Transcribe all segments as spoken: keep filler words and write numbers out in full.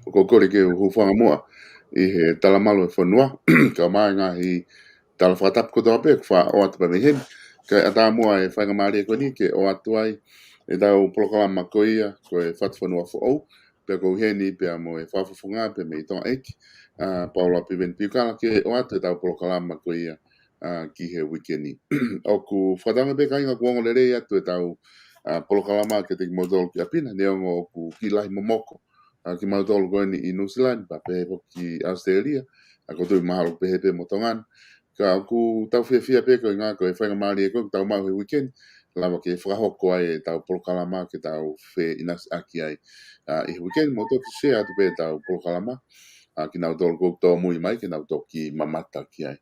ʻoku ou kole ke u hūfanga muʻa ʻi he talamalu ʻo e fonua, kae ʻumaʻā e ngaahi tala fakatapu kotoa pē kuo ʻoatu pē mei heni. Kae ʻatā muʻa e faingamālie ko eni ke ʻoatu ai ʻetau polokalama ko ia ko e Fatu Fonua Foʻou, pea ʻoku ou ʻi heni pea mo e fakafofonga pē mei Tonga ʻEiki, ʻa Paula Piveni Piukala, ke ʻoatu ʻetau polokalama ko ia ʻa, ki he uike ni. ʻOku fakatauange pē kāinga ʻoku ongo lelei atu ʻetau, ʻa, polokalama kiate kimoutolu ki ʻapi na, neongo ʻoku kiʻi lahi momoko, ʻa, kimautolu ko eni ʻi Nuʻusila ni, pea pehē foki ki ʻAositelēlia, ʻa, ʻoku ou tui mahalo pehē pē mo Tonga ni. Ka ʻoku tau fiefia pē ko e ʻuhinga ko e faingamālie ko ē ʻoku tau maʻu he uike ni, lava ke fakahoko ai ʻetau polokalama ke tau feʻinasiʻaki ai, ʻa, ʻi he uike ni, mo toki share atu pē ʻetau polokalama, ʻa, kinautolu ʻoku tōmui mai ke nau toki mamata ki ai.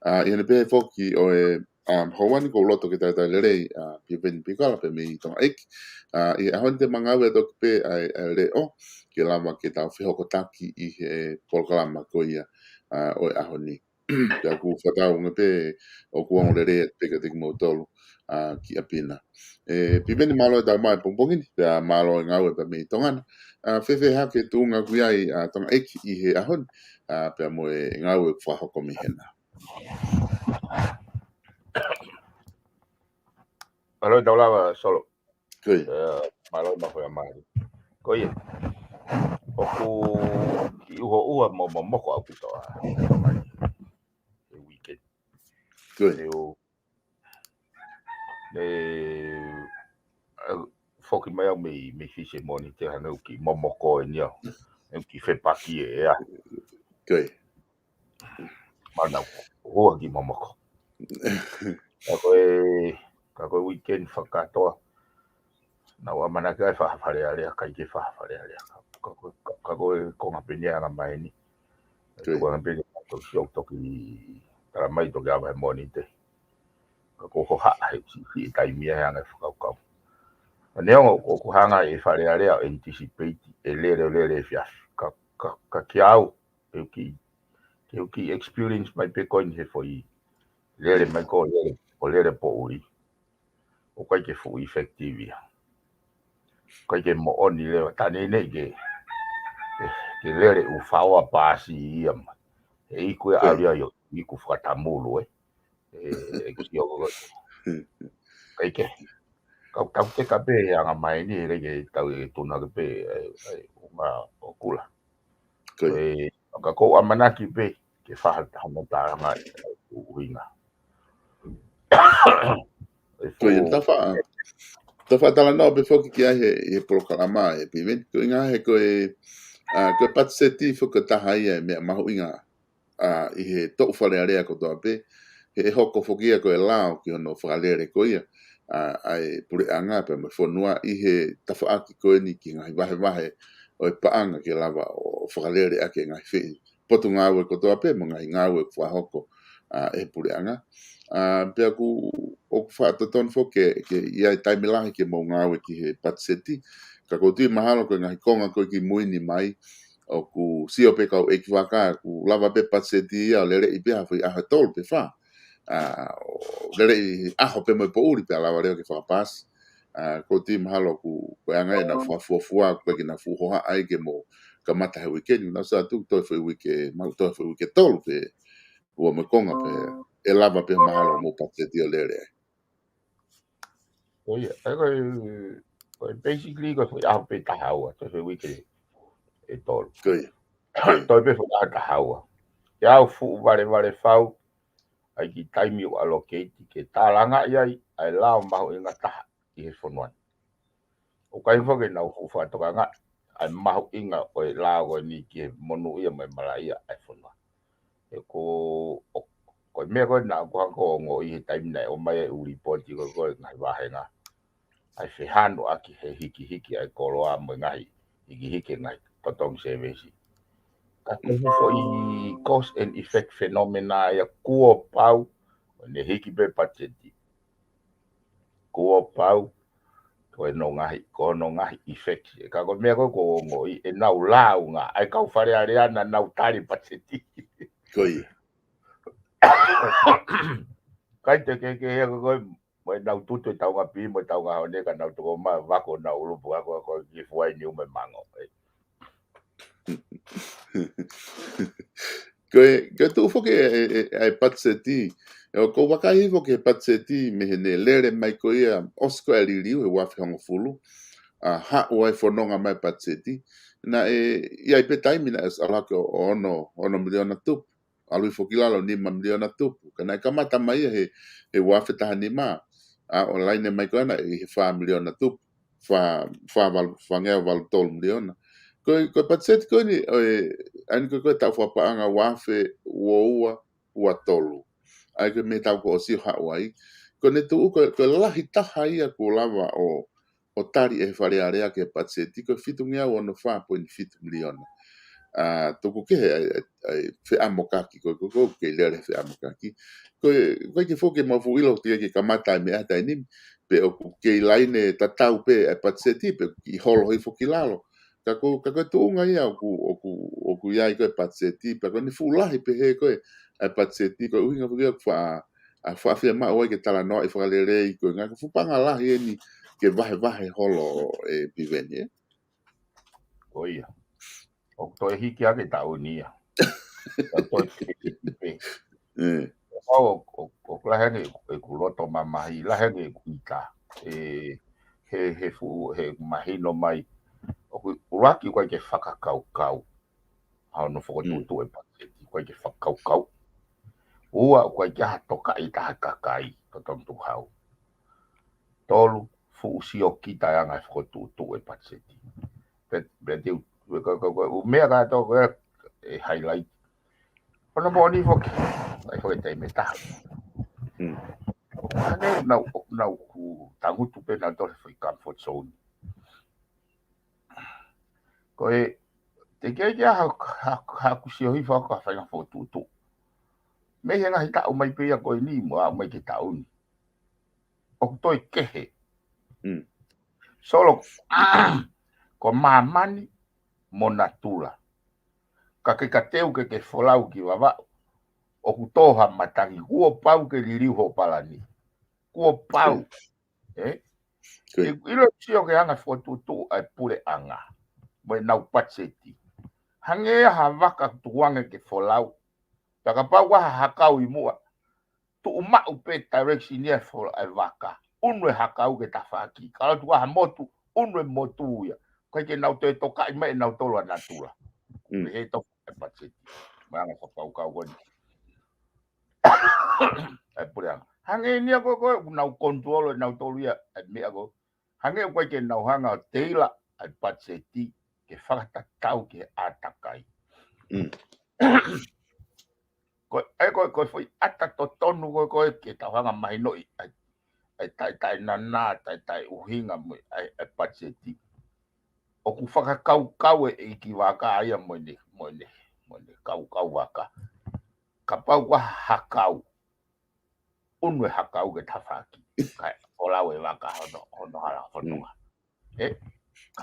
ʻA, ʻi heʻene pehē foki ʻa e, ʻa, houa ni ʻoku ou loto ke talitali lelei, ʻa, Piveni Piukala pē mei Tonga ʻEiki. ʻA, ʻi he ʻaho ni te ma ngāue atu pē ʻa e, ʻa e leʻo, ke lava ke tau fehokotaki ʻi he polokalama ko ia, ʻa, ʻo e ʻaho ni. Pea ʻoku fakatauange pē ʻoku ongo lelei atu pē kiate kimoutolu, ʻa, ki ʻapi na. ʻE, Piveni, mālō e tau mai pongipongi ni, pea mālō e ngāue pē mei Tonga na. ʻA, fēfē hake tuʻunga ʻoku ʻi ai, ʻa, Tonga ʻEiki ʻi he ʻaho ni, ʻa, pea mo e ngāue ʻoku fakahoko mei hena. Mālō e tau lava, Solo. Ko ia. ʻE, mālō e mafola mai. Ko ia. ʻOku kiʻi uho ua mo, momoko ʻaupito ʻa e Tonga ni he uike ni. Ko ia. ʻE, ʻo, ʻe, ʻe, foki mai au mei, mei Fisi he Mōnite, hangē ʻoku kiʻi momoko eni au. ʻE, ʻoku kiʻi fepaki ʻe, ʻa. Ko ia. Mana ua kiʻi momoko. Ka ko e, ka ko e uike ni fakakātoa. Naʻá ku ʻamanaki ai ʻe fai ha Fale Alea, ʻikai ke fai ha Fale Alea. Ka, ka, ka, ka ko e konga pē eni ʻa e anga mai eni. Ko ia. Konga pē eni ʻoku toki, toki tala mai toki ava he Mōnite. Ka ʻoku ou hohaʻa he siʻi, siʻi taimi ia he anga e fakakaukau. Neongo ʻoku, ʻoku hanga ʻe he Fale Alea ʻo anticipate e lele, lele efiafi. Ka, ka, ka kiate au, ʻeku kiʻi, ʻeku kiʻi experience mai pē ko eni he foʻi lele mai ko ē, lele, ʻo lele poʻuli. ʻOku ʻikai ke fuʻu effective ia. ʻOku ʻikai ke moʻoni leva, tā neʻineʻi ke, ke, ke lele ʻū faoa paasi ia mai. He iku ia, ko ia, ʻalu ia ʻo iku fakatamulu, ē. ʻE, ʻeku sio ko ē. ʻIkai ke. Kau tau teka pē he anga mai eni, ʻikai ke tau e tuna ke pē, ʻe, ʻe, ʻunga ʻo kula. Ko ia. ʻE, ka ʻoku ou ʻamanaki pē ke fai ha, ha mata anga ʻuhinga. Ko ia, tau faʻa, tau faʻa talanoa pē foki ki ai he, he polokalama ē, Piveni. Ko e ʻuhinga he ko e, ʻa, ko e patiseti foki ko e taha ia e meʻa mahuʻinga, ʻa, ʻi he toʻu Fale Alea kotoa pē, he ʻe hoko foki ia ko e lao ki hono fakalele ko ia, ʻa, ʻa e puleʻanga pea mo e fonua ʻi he tafaʻaki ko eni ki he ngaahi vahevahe ʻo e paʻanga ke lava ʻo fakalele ʻaki e ngaahi feʻi potungāue kotoa pē mo e ngaahi ngāue ʻoku fakahoko, ʻa, ʻe he puleʻanga. ʻA, pea ʻoku, ʻoku fakatotonu foki ke, ke ʻi ai e taimi lahi ke mou ngāue ki he patiseti. Ka ʻoku ou tui mahalo ko e ngaahi konga ko ē ki mui ni mai, ʻoku sio pē kau ʻeikivaka, ʻoku lava pē patiseti ia ʻo leleʻi pē ha foʻi ʻaho ʻe tolu pe fā. ʻA, ʻo leleʻi ʻaho pē mo e poʻuli pea lava leva ke fakapaasi. ʻA, ʻoku ou tui mahalo ʻoku, ko e anga ia ʻenau fakafuofua, ʻoku ʻikai ke nau fuʻu hohaʻa ai ke mou kamata he uike ni, nau sio atu toe foʻi uike, mahalo toe foʻi uike ʻe tolu pe ua mo e konga pē, ʻe lava pē mahalo mou patiseti ʻo lele ai. Ko ia, ʻa ia ko e, ko e basically ko e foʻi ʻaho pē ʻe taha ua, toe foʻi uike ʻe tolu. Ko ia. Ko ia. Toe pē foʻi ʻaho ʻe taha ua. ʻE au fuʻu valevale fau, ʻa e kiʻi taimi ʻoku allocate ke tālangaʻi ai ʻa e lao mahuʻinga taha ʻi he fonua ni. ʻOku ʻikai foki ke nau fuʻu fakatokangaʻi ʻa e mahuʻinga ʻo e lao ko eni ki he monūʻia mo e malaʻia ʻa e fonua. He ko, ʻo, ko e meʻa ko ē naʻá ku hanga ʻo ongoʻi he taimi naʻe ʻomai ai e ʻū lipooti ko ē, ko e ngaahi vāhenga ʻa e fehanoʻaki he hikihiki ʻa e koloa mo e ngaahi hikihiki e ngaahi totongi sēvesi. Ka ko e foʻi cause and effect phenomena ia, kuo pau ʻo ne hiki pē patiseti. Kuo pau ko hono ngaahi, ko hono ngaahi effect. Ka ko e meʻa ko ē ʻoku ou ongoʻi, ʻenau lāunga ʻa e kau Fale Alea naʻa nau tali patiseti. Ko ia. ʻIkai te ke, ke hea ko ē, mo ʻenau tutu e taunga pī, mo e taunga hone, ka nau toko mai ʻo vaku honau ʻulupu, ako, ako ki fuai ni ume mango. ʻE. Ko e, ko e tuʻu foki e, e, e, e patiseti, ʻoku ou vakai foki he patiseti mei heʻene lele mai ko ia, ʻosi ko e liliu he ua afe hongofulu, ʻa, haʻu ai fononga mai patiseti, naʻe, ʻi ai pē taimi naʻe ʻosi ʻalu hake ʻo, ʻo ono, ono miliona tupu, ʻalu hifo ki lalo nima miliona tupu, ka naʻe kamata mai ia he, he ua afe taha nima, ʻa, ʻo laine mai ko ia naʻe ʻi he fā miliona tupu, fā, fā valu, fāngeau valu tolu miliona. Ko e, ko e patiseti ko eni, ʻo e, ʻa eni ko e, ko e taʻu fakapaʻanga ua afe ua ua, ua tolu. ʻA ia ko e meʻa ʻoku ou sio haʻu ai. Ko ʻene tuʻu ko e, ko e lahi taha ia kuo lava ʻo, ʻo tali ʻe he Fale Alea ki he patiseti ko e fitungeau ono fā poini fitu miliona. ʻA, tuku kehe ʻa e, ʻa e, ʻa e feʻamokaki ko e, ko e, ko e kei lele he feʻamokaki. Ko e, ko e ke foki mau fuʻu ʻilo ʻoku teʻeki ke kamata ʻa e meʻa he taimi ni, pe ʻoku kei laine tatau pē ʻa e patiseti, pe ʻoku kiʻi holo hifo ki lalo. Ka ko, ka ko e tuʻunga ia ʻoku, ʻoku, ʻoku ʻi ai ko e patiseti, pea ko ʻene fuʻu lahi pehē ko e, ʻa e patiseti, ko e ʻuhinga foki ia ʻoku faʻa, ʻa, faʻa fiemaʻu ai ke talanoaʻi fakalelei ko e ngaahi fuʻu paʻanga lahi eni ke vahevahe holo ʻe Piveni, ē? Ko ia. ʻOku toe hiki hake taʻu ni ia. ʻOku toe hiki pē. ʻE. ʻO, ʻo, ʻo, ʻoku lahi ange ʻeku loto mamahi, lahi ange ʻeku ʻita. ʻE, he, he fuʻu, he mahino mai. ʻOku ʻuluaki ʻoku ʻikai ke fakakaukau ʻa hono fokotuʻutuʻu ʻe patiseti, ʻoku ʻikai ke fakakaukau. Ua, ʻoku ʻikai ke ha tokaʻi taha kakai, totonu tuʻu hau. Tolu, fuʻu siokita e anga e fokotuʻutuʻu ʻe patiseti. Pe, pe te u, ko, ko, ko, ʻū meʻa kātoa ko ē ʻe highlight. Ko hono moʻoni foki, ʻai foki taimi ʻe taha. Mm. Hangē naʻa, naʻa ku tangutu pē naʻa tole foʻi comfort zone. Ko e, teʻeki ai ke ha, ha, ha ku sio hifo ʻa e faʻahinga fokotuʻutuʻu. Mei he ngaahi taʻu mai pē ia ko eni mo aʻu mai ki he taʻu ni. ʻOku toe kehe. Mm. Solo, ko māmani mo natula. Ka ke ka teu ke ke folau ki Vavaʻu, ʻoku tō ha matangi, kuo pau ke liliu hoʻo palani. Kuo pau. Mm. Ē? Good. ʻI, ʻilo sio ki he anga fokotuʻutuʻu ʻa e puleʻanga mo ʻenau patiseti. Hangē ha vaka tuku ange ke folau. Pea kapau ʻoku ʻi ai ha hakau ʻi muʻa, tuʻu maʻu pē direction ia e folau e vaka. ʻUnu e hakau ki he tafaʻaki. Ka ʻoku ʻi ai ha motu, ʻunu e motu ia. ʻIkai ke nau toe tokaʻi mai ʻe nautolu ʻa natula. Mm. Pehē tofu e patiseti. Mo e anga fakakaukau ko eni. ʻA e puleʻanga. Hangē ni ia ko ē, ko ē, ʻoku nau control ʻe nautolu ia, ʻa e meʻa ko ē. Hangē ʻoku ʻikai ke nau hanga ʻo tailor ʻa e patiseti ke fakatatau ki he ʻātakai. Mm. Ko e, ko e, ko e foʻi ʻata totonu ko ē, ko ē ke tau hanga mahinoʻi ʻa e, ʻa e taʻe, taʻe nana, taʻe, taʻe ʻuhinga mo e, ʻa e, ʻa e patiseti. ʻOku fakakaukau e ʻeiki vaka ia mo ʻene, mo ʻene, mo ʻene kaukau vaka. Kapau ʻoku ʻi ai ha hakau, ʻunu e hakau ki he tafaʻaki. Kae folau e vaka hono, hono hala fononga. Mm. Ē?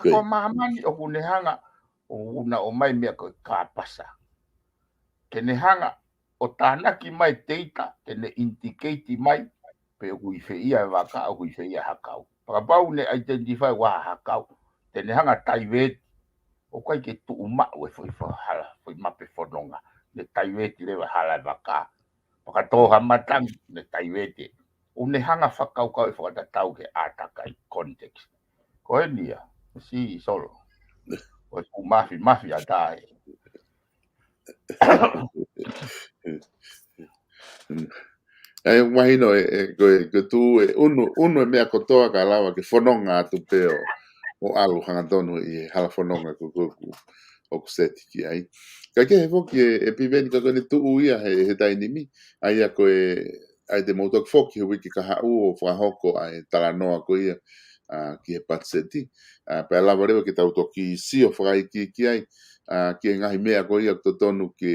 Good. Ko māmani ʻoku ne hanga, ʻoku na ʻomai meʻa ko e kāpasa. Ke ne hanga ʻo tānaki mai data, ke ne indicate mai, pe ʻoku ʻi fē ia e vaka, ʻoku ʻi fē ia e hakau. Pea kapau ne identify ʻoku ʻi ai ha hakau, te ne hanga divert, ʻoku ʻikai ke tuʻu maʻu e foʻi fakahala, foʻi mape fononga, ne divert leva e hala e vaka. Pea ka tō ha matangi, ne divert ē. ʻOku ne hanga fakakaukau e fakatatau ki he ʻātakai context. Ko eni ia, si Solo. ʻOku mafi, mafi ʻa tae. ʻA ia, mahino ē, ē, ko e, ko e tuʻu ē, ʻunu, ʻunu e meʻa kotoa ka lava ke fononga atu pē ʻo, ʻo ʻalu hangatonu ʻi he hala fononga ko ē ʻoku, ʻoku seti ki ai. Ka kehe foki ē, ʻe Piveni ka ko ʻene tuʻu ia he, he taimi ni, ʻa ia ko e, ʻa ia te mou toki foki he uike kahaʻu ʻo fakahoko ʻa e talanoa ko ia, ʻa, ki he patiseti. ʻA, pea lava leva ke tau toki sio fakaikiiki ai, ʻa, ki he ngaahi meʻa ko ia ʻoku totonu ke,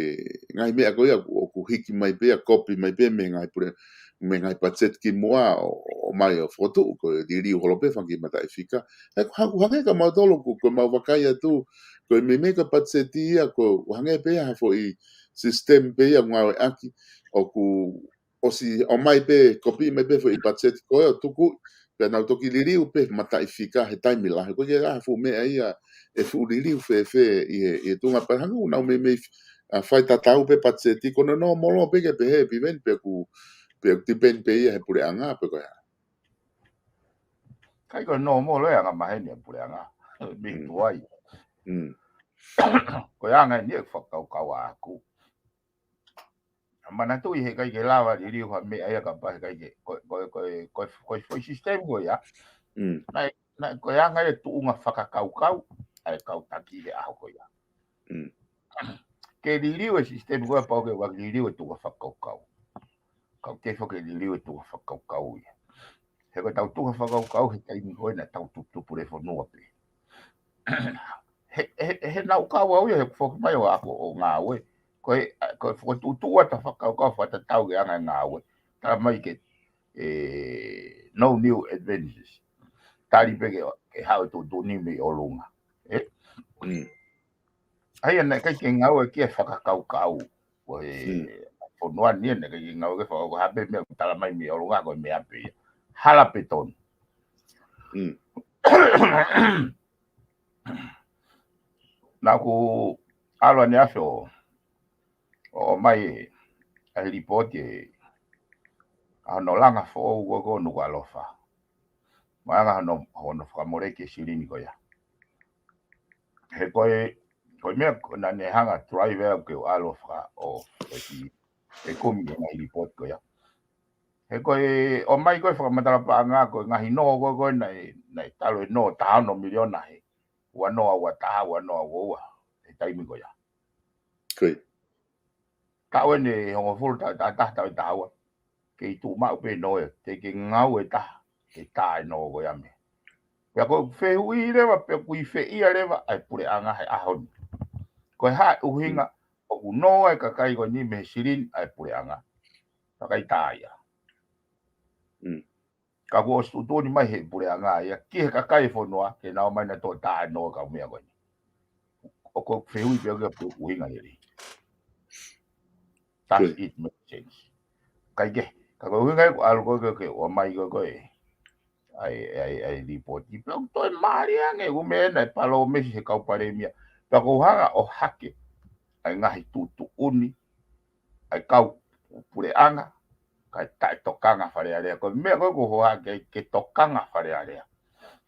ngaahi meʻa ko ia ʻoku, ʻoku hiki mai pē ia, kopi mai pē mei he ngaahi pule, mei he ngaahi patiseti kimuʻa ʻo, ʻo ʻomai ʻo fokotuʻu ko e liliu holo pē fanga kiʻi mataʻifika. He ʻoku hangē ka mautolu ko, ko ʻemau vakai atu, ko e meimei ko e patiseti ia, ʻoku hangē pē ia ha foʻi system pē ia ngāueʻaki, ʻoku ʻosi ʻomai pē, kopi mai pē foʻi patiseti ko ē ʻo tuku, Pea nau toki liliu pē mataʻifika he taimi lahi. Ko ia ha fuʻu meʻa ia ʻe fuʻu liliu fēfē ʻi he, ʻi he tuʻunga pea hangē ʻoku nau meimei f-, ʻa, fai tatau pē patiseti ko e nōmolo pē ke pehē ʻe Piveni pe ʻoku, pe ʻoku tipeni pē ia he puleʻanga pe ko e hā. ʻIkai ko e nōmolo e anga maheni ʻa e puleʻanga. Mei tuai. Ko e anga eni ʻeku fakakaukau ʻaʻaku. Manatuʻi heʻikai ke lava liliu ha meʻa ia kapau heʻikai ke, ko, ko, ko, ko, ko e foʻi sisitemi ko ia. Naʻe, naʻe ko e anga e tuʻunga fakakaukau ʻa e kau taki he ʻaho ko ia. Ke liliu e sisitemi ko ia pau ke ua liliu e tuʻunga fakakaukau. Kau ke foki liliu e tuʻunga fakakaukau ia. He ko e tau tuʻunga fakakaukau he taimi ko ē naʻa tau tuputupu le fonua pē. He, he, he nau kau au ia he foki mai ʻo ako ʻo ngāue. Ko e, ko e fokotuʻutuʻu ʻa e fakakaukau fakatatau ke anga e ngāue. Tala mai ke, e, no new advances. Tali pē ke, ke haʻu e tuʻutuʻuni mei ʻolunga. E? ʻA ia naʻe ʻikai ke ngāue ki he fakakaukau. Ko e fonua ni naʻe ʻikai ke ngāue ki he fakakaukau ha pē meʻa ʻoku tala mai mei ʻolunga ko e meʻa pē ia. Hala pē tonu. Naʻa ku ʻalu ʻaneafi ʻo, ʻo mai ʻa e lipooti ʻa hono langa foʻou ko ē ko Nukuʻalofa. Mai anga hono, hono fakamoleki e silini ko ia. He ko e, ko e meʻa ko ē naʻa ne hanga drive au ke u ʻalu ʻo faka, ʻo, ʻo ki, e kumi ki he ngaahi lipooti ko ia. He ko e, ʻomai ko e fakamatala paʻanga ko e ngaahi nō ko ē, ko ē naʻe, naʻe talu e nō taha ono miliona he ua noa ua taha, ua noa ua ua, he taimi ko ia. Taʻu eni hongofulu taʻu, taʻu, taʻu, taʻu, taʻu ua. Kei tuʻu maʻu pē nō e, te ke ngāue taha, ke tā e nō ko ia mei. Pea ko e fehuʻi leva, pea ʻoku ʻi fē ia leva ʻa e puleʻanga he ʻaho ni. Ko e hā e ʻuhinga, ʻoku nō e kakai ko eni mei he silini ʻa e puleʻanga. Kakai tā ia. Ka kuo ʻosi tuʻutuʻuni mai he puleʻanga ia ki he kakai e fonua, ke nau ō mai ʻo tā e nō e kau meʻa ko eni. ʻOku ou fehuʻi pē au ki he ʻuhinga lelei. Does it make sense? ʻIkai ke, ka ko e ʻuhinga ia ʻoku ʻalu ko ē ke, ke ʻomai ko ē ko ē ʻa e, ʻa e, ʻa e lipooti. Pea ʻoku toe mālie ange, ʻoku meʻa naʻe palōmesi he kau palēmia. Pea ʻoku ou hanga ʻo hake ʻa e ngaahi tuʻutuʻuni ʻa e kau puleʻanga, kae taʻetokanga Fale Alea. Ko e meʻa ko ē ʻoku ou hanga ke, ke tokanga Fale Alea.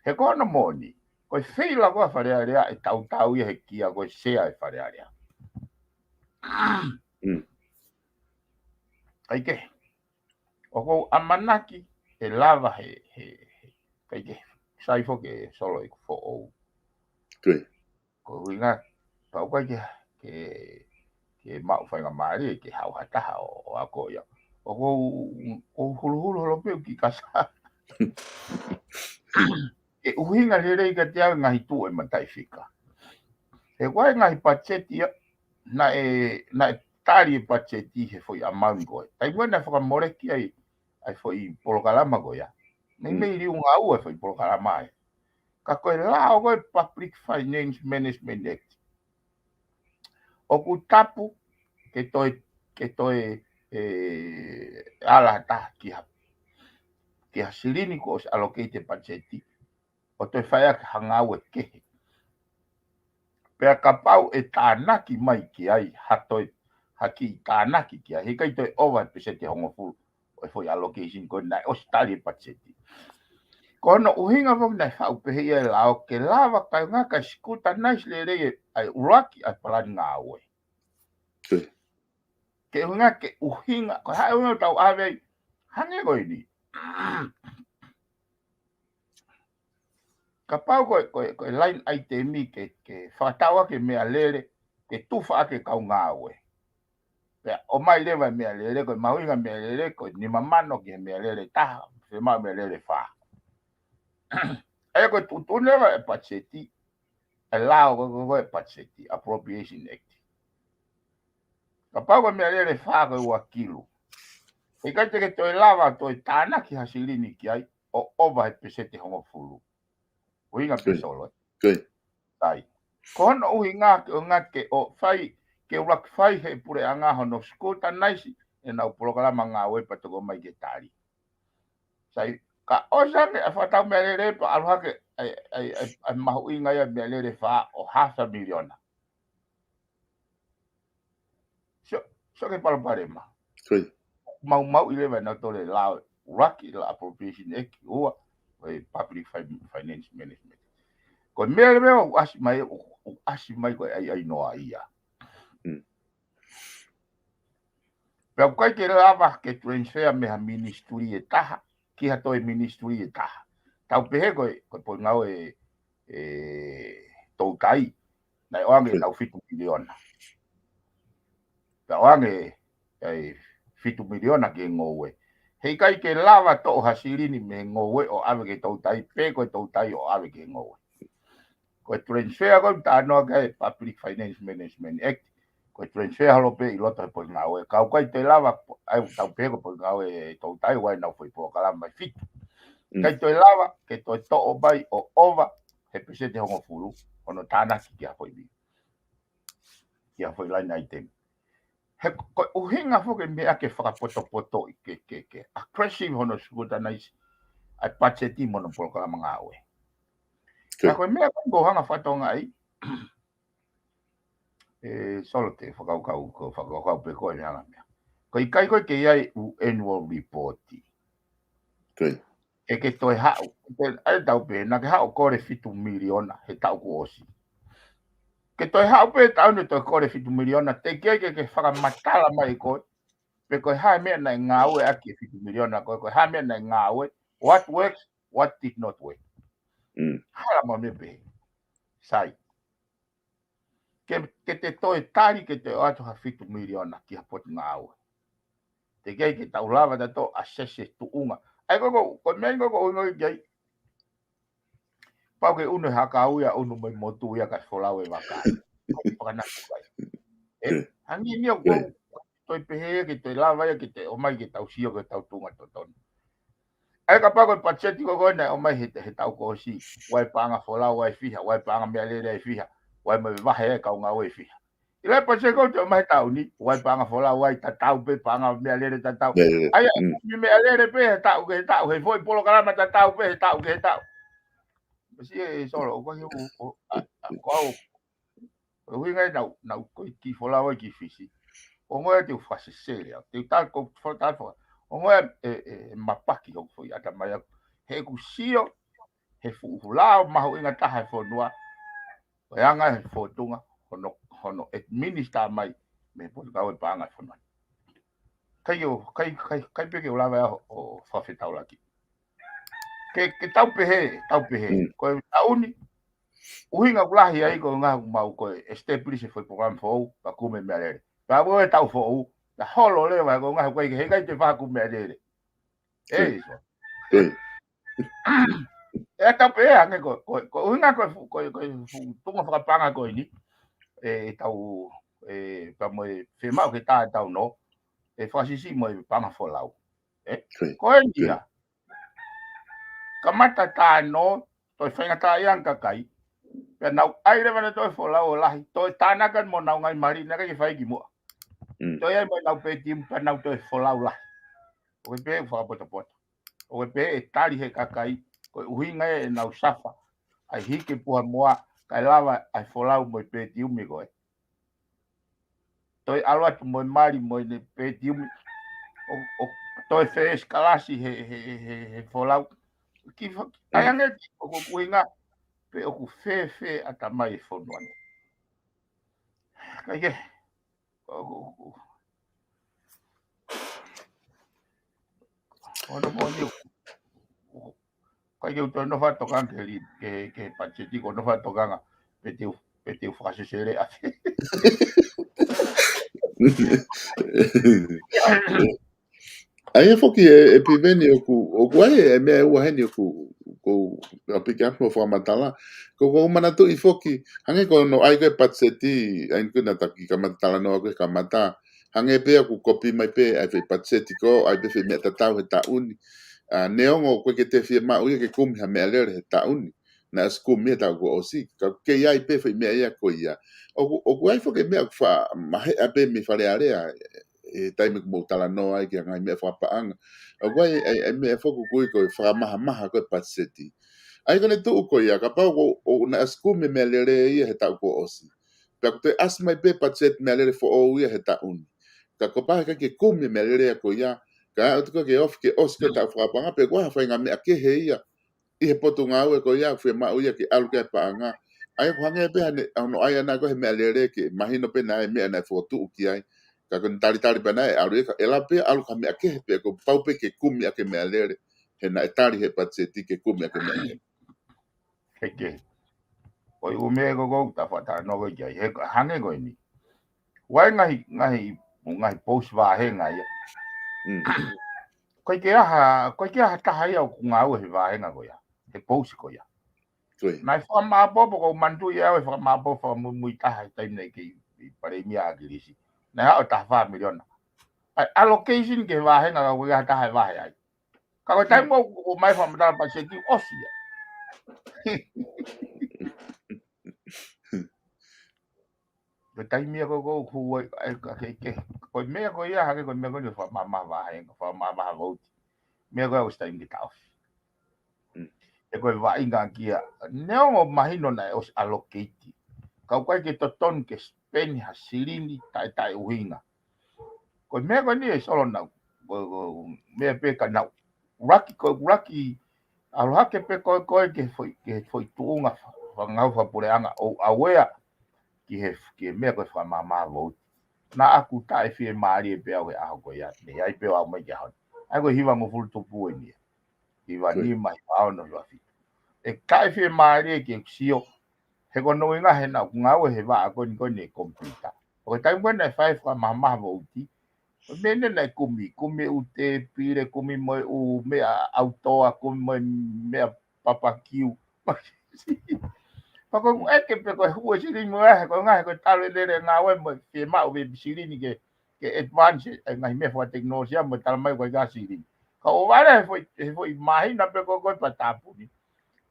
He ko hono moʻoni, ko e feila ko ē ʻa Fale Alea ʻe tautau ia he kia ko e sea e Fale Alea. ʻIkai ke, ʻoku ou ʻamanaki ʻe lava he, he, he, ʻikai ke, sai foki e solo ʻeku foʻou. Ko e ʻuhinga, pau ʻikai ke, ke, ke maʻu faingamālie ke haʻu ha taha ʻo, ʻo ako ia. ʻOku ou, ʻoku ou huluhulu holo pē ʻeku kiʻi kasa. Ke ʻuhinga lelei kiate au e ngaahi tuʻu e mataʻifika. He ko e ngaahi patiseti ia, naʻe, naʻe tali e patiseti he foʻi amount ko ē. Taimi ko ē naʻe fakamoleki ai ʻa e foʻi polokalama ko ia. Meimei liunga ua e foʻi polokalama ia. Ka ko e lao ko e Public Finance Management Act. ʻOku tapu ke toe, ke toe, e, ala ha taha ki ha, ki ha silini kuo ʻosi allocate e patiseti. ʻO toe fai ʻaki ha ngāue kehe. Pea kapau ʻe tānaki mai ki ai, ha toe, ha kiʻi tānaki ki ai, heʻikai toe ʻova he peseti ʻe hongofulu ʻo e foʻi allocation ko ē naʻe ʻosi tali e patiseti. Ko hono ʻuhinga foki naʻe faʻu pehē ia e lao ke lava kaungā kae scrutinize lelei e, ʻa e ʻuluaki ʻa e palani ngāue. Ke ʻuhinga ke ʻuhinga, ko e hā e ʻuhinga ʻoku tau ʻave ai, hangē ko eni. Kapau ko e, ko e, ko e line item ke, ke fakatau ʻaki e meʻalele, ke tufa ʻaki e kau ngāue. Pea ʻomai leva e meʻalele, ko e mahuʻinga e meʻalele, ko e nima mano ki he meʻalele taha, fiemaʻu e meʻalele fā. ʻA ia ko e tuʻutuʻuni leva e patiseti, e lao ko ē, ko ē, ko ē patiseti, Appropriation Act. Kapau ko e meʻalele fā ko e ua kilu. ʻIkai te ke toe lava toe tānaki ha silini ki ai, ʻo ʻova he peseti ʻe hongofulu. ʻUhinga pē solo. Sai. Ko hono ʻuhinga ke ʻuhinga ke ʻo fai, ke ʻuluaki fai he puleʻanga hono scrutinize ʻenau polokalama ngāue pea toki ʻomai ke tali. Sai, Ka ʻosi ange ʻa e fakatau meʻalele pea ʻalu hake ʻa e, ʻa e, ʻa e, ʻa e mahuʻinga ia meʻalele fā ʻo half a miliona. Sio, sio ki he palopalema. Maumauʻi leva ʻe nautolu e lao ʻuluaki, lao Appropriation Act, ua, ʻo e Public Fin-, Finance Management. Ko e meʻa leva ʻoku ʻasi mai, ʻoku, ʻoku ʻasi mai ko e ʻaiʻainoa ia. Pea ʻoku ʻikai ke lava ke transfer mei ha ministry ʻe taha ki ha toe ministry ʻe taha. Tau pehē ko e, ko e Potungāue ʻe, ʻe Toutai, naʻe ʻoange ʻetau fitu miliona. Pea ʻoange ʻa e fitu miliona ki he ngoue. Heʻikai ke lava toʻo ha silini mei he ngoue ʻo ʻave ki he Toutai, pe ko e Toutai ʻo ʻave ki he ngoue. Ko e transfer ko e talanoa ki ai e Public Finance Management Act, ko e transfer holo pē ʻi loto he Potungāue. Ka ʻoku ʻikai toe lava, ʻa ia ʻoku tau pehē ko e Potungāue ʻe Toutai, ʻoku ʻi ai ʻenau foʻi polokalama ʻe fitu. ʻIkai toe lava ke toe toʻo mai ʻo ʻova he peseti ʻe hongofulu hono tānaki ki ha foʻi, ki ha foʻi line item. He ko e ʻuhinga foki e meʻa ke fakapotopotoʻi, ke, ke, ke aggressive hono scrutinize ʻa e patiseti mo hono polokalama ngāue. Ka ko e meʻa ko ē ʻoku ou hanga ʻo fakatokangaʻi, ʻe Solo, te u fakakaukau, ko e fakakaukau pē ko e meʻa, meʻa. Ko e ʻikai ko ē ke ʻi ai e ʻū annual report. ʻE ke toe haʻu, ʻe, ʻa ia tau pehē, naʻa ke haʻu ʻo kole fitu miliona he taʻu kuo ʻosi. Ke toe haʻu pē taʻu ni ʻo toe kole fitu miliona, teʻeki ai ke ke fakamatala mai koe pe ko e hā e meʻa naʻe ngāueʻaki e fitu miliona ko ē, ko e hā e meʻa naʻe ngāue, what works, what did not work. Hala mo e meʻa pehē. Sai. Ke, ke te toe tali ke toe ʻoatu ha fitu miliona ki ha Potungāue. Teʻeki ai ke tau lava tautolu ʻo assess e tuʻunga. ʻA ia ko, ko, ko e meʻa ko, ko e ʻuhinga ki ai. Pau ke ʻunu e hakau ia, ʻunu mai motu ia kae folau e vaka. Ko e fakanaki ai. ʻE, hangē ni ʻoku ou toe pehē ke toe lava ia ke toe ʻomai ke tau sio ki hotau tuʻunga totonu. ʻA ia kapau ko e patiseti ko ē naʻe ʻomai he, he taʻu kuo ʻosi, ʻoku ʻi ai e paʻanga folau ʻe fiha, ʻoku ʻi ai e paʻanga meʻalele ʻe fiha, ʻoku ʻi ai mo e vahe ʻa e kau ngāue ʻe fiha. ʻI he patiseti ko ē te ʻomai he taʻu ni, ʻoku ʻi ai e paʻanga folau ʻe tatau pē, paʻanga meʻalele tatau. ʻA ia, ʻoku ʻi ai e meʻalele pē he taʻu ki he taʻu, he foʻi polokalama tatau pē he taʻu ki he taʻu. Masiʻi ʻe Solo, ʻoku ʻikai ke u, ʻo, ʻa, ʻa, ko au, ko e ʻuhinga ia naʻa ku, naʻa ku ʻi ai e kiʻi folau ai ki Fisi. ʻOku ongoʻi te u fakasesele au. Te u tala ko fo-, tala fo-, ʻoku ongoʻi ʻe, ʻe, ʻe mapaki hoku foʻi ʻatamai au. He ʻoku ou sio he fuʻu lao mahuʻinga taha e fonua. Ko e anga e fōtunga, hono, hono administer mai mei he Potungāue Paʻanga e fonua. ʻIkai ʻo, ʻikai, ʻikai, ʻikai pē ke u lava ʻo, ʻo fakafetaulaki. Ke, ke tau pehē, tau pehē. Ko e taʻu ni, ʻuhinga ʻoku lahi ai ko e ʻuhinga ʻoku mau ko e establish e foʻi polokalama foʻou, pea kumi e meʻalele. Pea ʻalu e taʻu foʻou, pea holo leva ko e ʻuhinga ʻoku ʻikai ke, heʻikai te fakakumi meʻalele. ʻE, so. ʻE tau pehē ange ko, ko, ko e ʻuhinga ko e fu-, ko e, ko e fuʻu tuʻunga fakapaʻanga ko eni. ʻE, ʻe tau, ʻe, pea mo e fiemaʻu ke tā ʻetau nō, ʻe fakasiʻisiʻi mo e paʻanga folau. ʻE, ko eni ia. Kamata tā nō, toe faingataʻaʻia ange kakai. Pea nau ʻai leva ʻenau toe folau ʻo lahi, toe tānaki mo ʻenau ngaahi mali, naʻe ʻikai ke fai kimuʻa. Toe ʻai mo ʻenau per diem, pea nau toe folau lahi. ʻOku pehē fakapotopoto. ʻOku pehē ʻe tali he kakai, ko e ʻuhinga ia ʻenau safa, ʻa e hiki puha moa, kae lava ʻa e folau mo e per diem ko ē. Toe ʻalu atu mo e mali mo ʻene per diem, ʻo, ʻo toe first class he, he, he, he folau. Ki fa-, ʻai ange ki, ʻoku ʻuhinga, pe ʻoku fēfē ʻatamai e fonua ni. ʻIkai ke, ʻoku, ʻoku, ʻoku, ʻoku, ʻikai ke u toe nofo ʻo tokanga ki he li-, ki he, ki he patiseti, ko e nofo ʻo tokanga, pe te u, pe te u fakasesele ʻa. ʻA ia foki ʻe, ʻe Piveni ʻoku, ʻoku ʻi ai e meʻa ʻe ua heni ʻoku, ʻoku ou piki atu ʻo fakamatala. Ko, ʻoku ou manatuʻi foki, hangē ko hono ʻai ko ē patiseti, ʻa eni ko ē naʻa ta kiʻi kamata talanoa ko ē kamata. Hangē pē ʻoku kopi mai pē ʻa e foʻi patiseti ko ē, ʻai pē foʻi meʻa tatau he taʻu ni. ʻA, neongo ʻoku ʻikai ke te fiemaʻu ia ke kumi ha meʻalele he taʻu ni. Naʻe ʻosi kumi he taʻu kuo ʻosi. Ka ʻoku kei ʻi ai pē foʻi meʻa ia ko ia. ʻOku, ʻoku ʻi ai foki e meʻa ʻoku faʻa maheʻa pē mei Fale Alea, ʻe, he taimi ʻoku mou talanoa ai ki he ngaahi meʻa fakapaʻanga. ʻOku ʻi ai, ʻi ai, ʻi ai meʻa foki ʻoku ui ko e fakamahamaha ko e patiseti. ʻA ia ko ʻene tuʻu ko ia, kapau ʻoku, ʻoku naʻe ʻosi kumi e meʻa lele ia he taʻu kuo ʻosi. Pea ʻoku toe ʻasi mai pē patiseti meʻa lele foʻou ia he taʻu ni. Ka kuo pau ke kumi e meʻa lele ko ia, ka ʻoku ʻikai ke ofi ke ʻosi ko e taʻu fakapaʻanga, pe ko ha faʻahinga meʻa kehe ia ʻi he potungāue ko ia, fiemaʻu ia ke ʻalu ki ai e paʻanga. ʻA ia ʻoku hangē pē ha ne, ʻa hono ʻai ʻana ko e meʻa lele ke mahino pē naʻe meʻa naʻe fokotuʻu ki ai. Ka ko ʻene talitali pē naʻe ʻalu ia, ka ʻe lava pē ʻalu ki ha meʻa kehe pē, kuo pau pē ke kumi ʻaki e meʻa lele. He naʻe tali he patiseti ke kumi ʻaki e meʻa lele. Kehe. Ko e ʻū meʻa ko ē ʻoku ta fakatalanoa ko ē ki ai. He hangē ko eni. ʻOku ʻi ai e ngaahi, ngaahi, ngaahi pousi vāhenga ia. Mm. ʻOku ʻikai ke ʻi ai ha, ʻoku ʻikai ke ʻi ai ha taha ia ʻoku ngāue he vāhenga ko ia. He pousi ko ia. Ko ia. Naʻe fakamāʻopoʻopo, ʻoku ou manatuʻi ʻe au e fakamāʻopoʻopo fakamuimui taha he taimi naʻe kei ʻi Palēmia ʻa ʻAkilisi. Naʻe haʻu e taha fā miliona. ʻA e allocation ki he vāhenga ka ʻoku ʻikai ha taha ʻe vahe ai. Ka ko e taimi ʻoku, ʻoku ʻomai e fakamatala patiseti ʻosi ia. Ko e taimi ia ko ē ʻoku hū ai, ʻa e ka ke, ke, ko e meʻa ko ia, hangē ko e meʻa ko eni fakamahamaha vāhenga, fakamahamaha vouti. Meʻa ko ia ʻosi taimi ke taʻofi. Mm. He ko e vaʻinga kia, neongo mahino naʻe ʻosi allocate. Ka ʻoku ʻikai ke totonu ke spend ha silini taʻe, taʻeʻuhinga. Ko e meʻa ko eni ʻe Solo naʻu, ko, ko, meʻa pē ka naʻu ʻuluaki, ko e ʻuluaki, ʻalu hake pē ko ē, ko ē ki he foʻi, ki he foʻi tuʻunga fa-, fakapuleʻanga ʻo aware ki he, ki he meʻa ko e fakamahamaha vouti. Naʻa ku taʻefiemālie pē au he ʻaho ko ia, naʻe ʻi ai pē au mai ki he ʻaho ni. ʻA ia ko e hivangofulu tupu eni ia. Hiva nima, hiva ono, hiva fitu. ʻE taʻefiemālie ke sio, he ko hono ʻuhinga he naʻa ku ngāue he vaʻa ko eni ko eni e komipiuta. ʻO ko e taimi ko ē naʻe fai e fakamahamaha vouti, ko e meʻa eni naʻe kumi, kumi e ʻū tēpile, kumi mo e ʻū meʻa ʻautoa, kumi mo e meʻa papakiu. Pea ko e ʻeke pē ko e hū e silini mo e, he ko e ngaahi, he ko e talu e lele ngāue mo e fiemaʻu e silini ke, ke advance e ngaahi meʻa fakatekinolosia mo e tala mai ko e ngaahi silini. Ka ʻoku vale he foʻi, he foʻi māhina pē ko ē ko e pea tāpuni.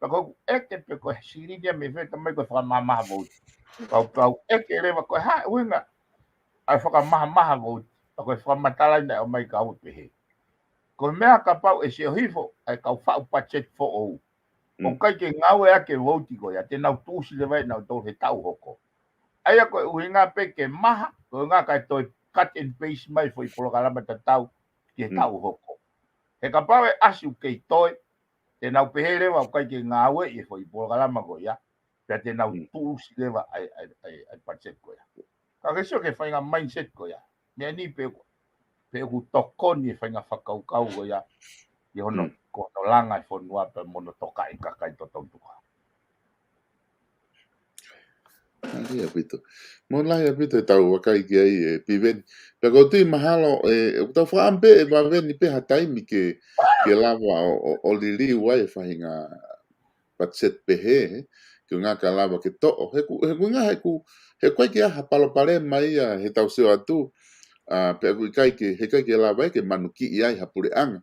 Pea ko e ʻeke pē ko e silini ia mei fē, tala mai ko e fakamahamaha vouti. Pea u, pea u ʻeke leva ko e hā e ʻuhinga ʻa e fakamahamaha vouti. Pea ko e fakamatala ia naʻe ʻomai kia au ʻo pehē, ko e meʻa kapau ʻe sio hifo ʻa e kau faʻu patiseti foʻou, ʻoku ʻikai ke ngāueʻaki e vouti ko ia, te nau tuʻusi leva ʻe nautolu he taʻu hoko. ʻA ia ko e ʻuhinga pē ke maha, ko e ʻuhinga kae toe cut and paste mai foʻi polokalama tatau ki he taʻu hoko. He kapau ʻe ʻasi ʻoku kei toe, te nau pehē leva ʻoku ʻikai ke ngāueʻi e foʻi polokalama ko ia, pea te nau tuʻusi leva ʻa e, ʻa e, ʻa e, ʻa e patiseti ko ia. Ka ke sio ki he faʻahinga mindset ko ia. Meʻa ni pē ʻoku, pē ʻoku tokoni e faʻahinga fakakaukau ko ia ʻi hono, ko hono langa e fonua pea mo hono tokaʻi e kakai totonu tukuhau. Mālie ʻaupito. Mālie ʻaupito e tau vakai ki ai ē Piveni. Pea ʻoku ou tui mahalo ē, ʻoku tau fakaʻamu pē ʻe Piveni pē ha taimi ke, ke lava ʻo, ʻo, ʻo liliu ai e faʻahinga patiseti pehē, he ko e ʻuhinga ka lava ke toʻo. He ko e, he ko e ʻuhinga he ko e, he ʻoku ʻikai ke ʻi ai ha palopalema ia he tau sio atu, ʻa, pea ʻoku ʻikai ke, he ʻikai ke lava ia ke manukiʻi ai ha puleʻanga.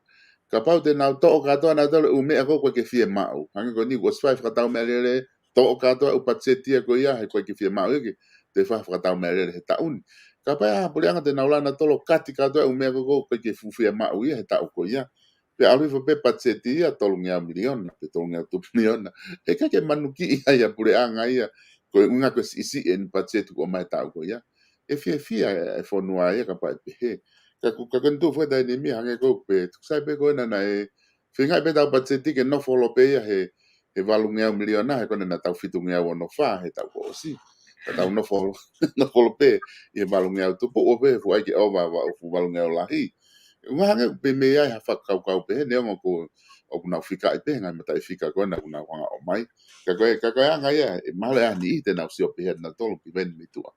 Kapau te nau toʻo kātoa nautolu e ʻū meʻa ko ē ʻoku ʻikai ke fiemaʻu. Hangē ko eni kuo ʻosi fai e fakatau meʻa lele, toʻo kātoa e ʻū patiseti ia ko ia, he ʻoku ʻikai ke fiemaʻu ia ke toe fai e fakatau meʻa lele he taʻu ni. Kapau ʻe ʻi ai ha puleʻanga te nau lava nautolu ʻo kati kātoa e ʻū meʻa ko ē ʻoku ʻikai ke fuʻu fiemaʻu ia he taʻu ko ia. Pea ʻalu hifo pē patiseti ia tolungeau miliona, pe tolungeau tupu miliona. He ʻikai ke manukiʻi ai ʻa e puleʻanga ia, ko e ʻuhinga ko e siʻisiʻi eni patiseti kuo ʻomai he taʻu ko ia. ʻE fiefia e, e fonua ia kapau ʻe pehē. Ka ko, ka ko eni tuʻu foʻi taimi ni hangē ko ē pē, tuku sai pē ko ena naʻe, feingaʻi pē tau patiseti ke nofo holo pē ia he, he valungeau miliona, he ko ena naʻa tau fitungeau ono fā he taʻu kuo ʻosi. Ka tau nofo holo, nofo holo pē ʻi he valungeau tupu, ʻo pē fuʻu ʻai ke ʻova, ʻova, ʻo fuʻu valungeau lahi. ʻUhinga hangē pē mei ai ha fakakaukau pehē, neongo ko, ʻoku nau fikaʻi pē he ngaahi mataʻifika ko ena ʻoku nau hanga ʻo ʻomai. Ka ko e, ka ko e anga ia, ʻe mahalo ʻe ʻi ai ha niʻihi te nau sio pehē ʻanautolu, Piveni mei tuʻa.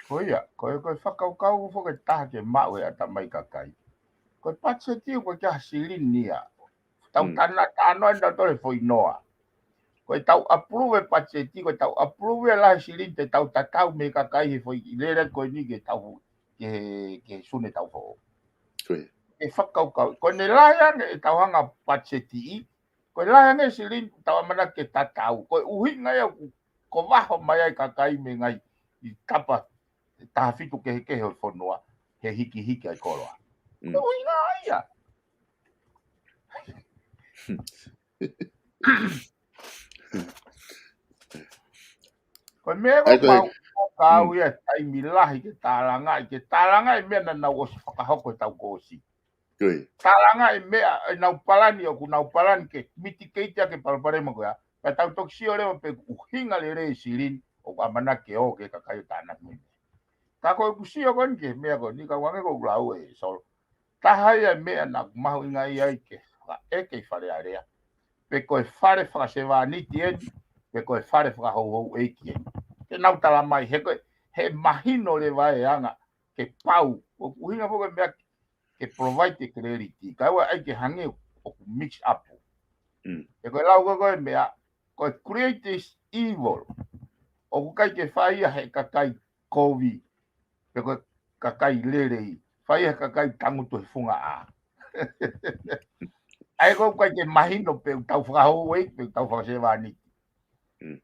Ko ia, ko e, ko e fakakaukau foki ʻe taha ke maʻu ʻe he ʻatamai kakai. Ko e patiseti ʻoku ʻikai ke ʻi ai ha silini ia. Tau tana, tano ai nautolu e foʻi noa. Ko e tau approve e patiseti, ko e tau approve e lahi e silini te tau tatau mei he kakai he foʻi lele ko eni ke tau, ke, ke Sune taʻu foʻou. Ko ia. E fakakaukau. Ko ʻene lahi ange e tau hanga patisetiʻi, ko e lahi ange e silini tau ʻamanaki ke tatau. Ko e ʻuhinga ia ʻoku, ko vaho mai ai kakai mei he ngaahi ʻi tapa taha fitu kehekehe ʻo e fonua, he hikihiki ʻa e koloa. Mm. Ko e ʻuhinga ia. Ko e meʻa ʻoku mau kau ia taimi lahi ke tālangaʻi, ke tālangaʻi meʻa naʻa nau ʻosi fakahoko ʻetau kōsi. Tālangaʻi meʻa ʻenau palani, ʻoku nau palani ke mitigate ʻaki e palopalema ko ia. Pea tau toki sio leva pe ʻuhinga lelei e silini ʻoku ʻamanaki ke ō ki he kakai ʻo tānaki mai. Ka ko ʻeku sio ko eni ki he meʻa ko eni, ka ʻoku hangē ko ʻeku lau ʻe Solo. Taha ia e meʻa naʻa ku mahuʻingaʻia ai ke fakaʻeke ʻi Fale Alea. Pe ko e fale fakasevāniti eni, pe ko e fale fakahouhouʻeiki eni. Ke nau tala mai, he ko e, he mahino leva e anga, ke pau, ʻoku ʻuhinga foki e meʻa ke provide e clarity. Ka ʻoua ʻai ke hangē ʻoku mix up. Mm. He ko e lau ko ē ko e meʻa, ko e greatest evil. ʻOku ʻikai ke fai ia he kakai kovi, pe ko e kakai lelei. Fai ia he kakai tangutu he funga ʻā. ʻA ia ko ē ʻoku ʻikai ke mahino pe ʻoku tau fakahouhouʻeiki, pe ʻoku tau fakasevāniti. Mm.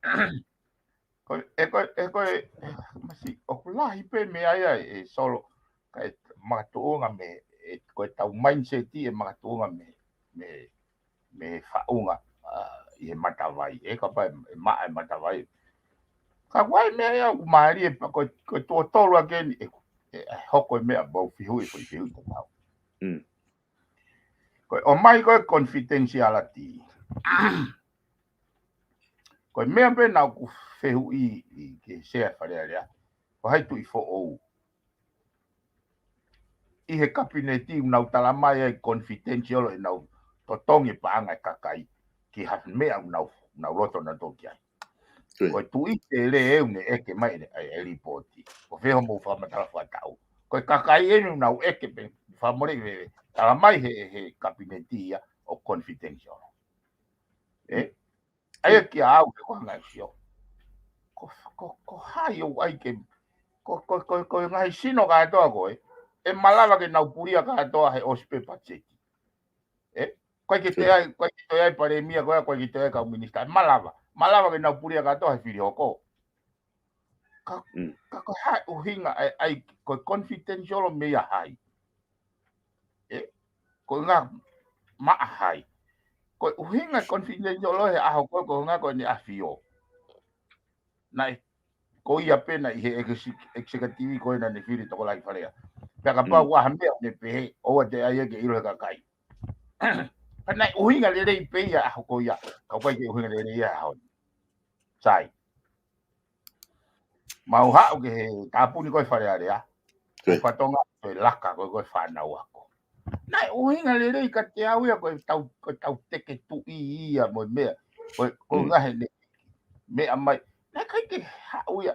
Ko e, ko e, ko e, masi, ʻoku lahi pē meʻa ia ʻe Solo, ka e makatuʻunga mei, ʻe, ko ʻetau mindset ʻe makatuʻunga mei, mei, mei he faʻunga, ʻa, ʻi he matavai, ʻe kapau ʻe maʻa e matavai. Ka ʻoku ʻi ai e meʻa ia ʻoku mālie pē, ko e, ko e tuʻo tolu ʻaki eni, ʻe, ʻe, ʻe hoko e meʻa pau fihuʻi, foʻi fihuʻi tatau. Mm. Ko e ʻomai ko e confidentiality. Ko e meʻa pē naʻa ku fehuʻi ki he Sea Fale Alea, ko hai tuʻi foʻou ʻi he kapineti ʻoku nau tala mai ai confidential ʻenau totongi paʻanga e kakai ki ha meʻa ʻoku nau, nau loto nautolu ki ai. Ko e tuʻi tele ʻoku ne ʻeke mai ʻene, ʻai, ʻai lipooti. Ko fē hoʻomou fakamatala fakataʻu. Ko e kakai eni ʻoku nau ʻeke pē, fakamole, tala mai he, he kapineti ia ʻoku confidential. ʻE? ʻA ia kiate au ke ko hanga sio. Ko, ko, ko hai ʻoku ʻai ke, ko, ko, ko, ko e ngaahi sino kātoa ko ē, ʻe malava ke nau pulia kātoa he ʻosi pē patiseti. ʻE? ʻIkai ke toe ʻai, ʻikai ke toe ʻai palēmia ko ē, ʻikai ke toe ʻai kau minisitā. Malava. Malava ke nau pulia kātoa he fili hoko. Ka, ka ko hai ʻuhinga ʻai, ʻai, ko e confidential mei a hai. ʻE, ko e ʻuhinga maʻa hai. Ko e ʻuhinga confidential he ʻaho ko ē, ko e ʻuhinga ko ʻene ʻafio. Naʻe, ko ia pē naʻe ʻi he exec-, executive ko ē naʻa ne fili tokolahi Fale Alea. Pea kapau ʻoku ʻi ai ha meʻa ʻoku ne pehē, ʻoua te ʻai ia ke ʻilo he kakai. Pea naʻe ʻuhinga lelei pē ia ʻaho ko ia, ka ʻoku ʻikai ke ʻuhinga lelei ia ʻaho ni. Sai. Mau haʻu ki he tāpuni ko ē Fale Alea. Ko e fatongia ko e laka ko ē ko e fānau ako. Naʻe ʻuhinga lelei kiate au ia ko ʻetau, ko ʻetau teke tuʻi ia mo e meʻa. Ko e, ko e ngaahi ne meʻa mai. Naʻe ʻikai ke haʻu ia.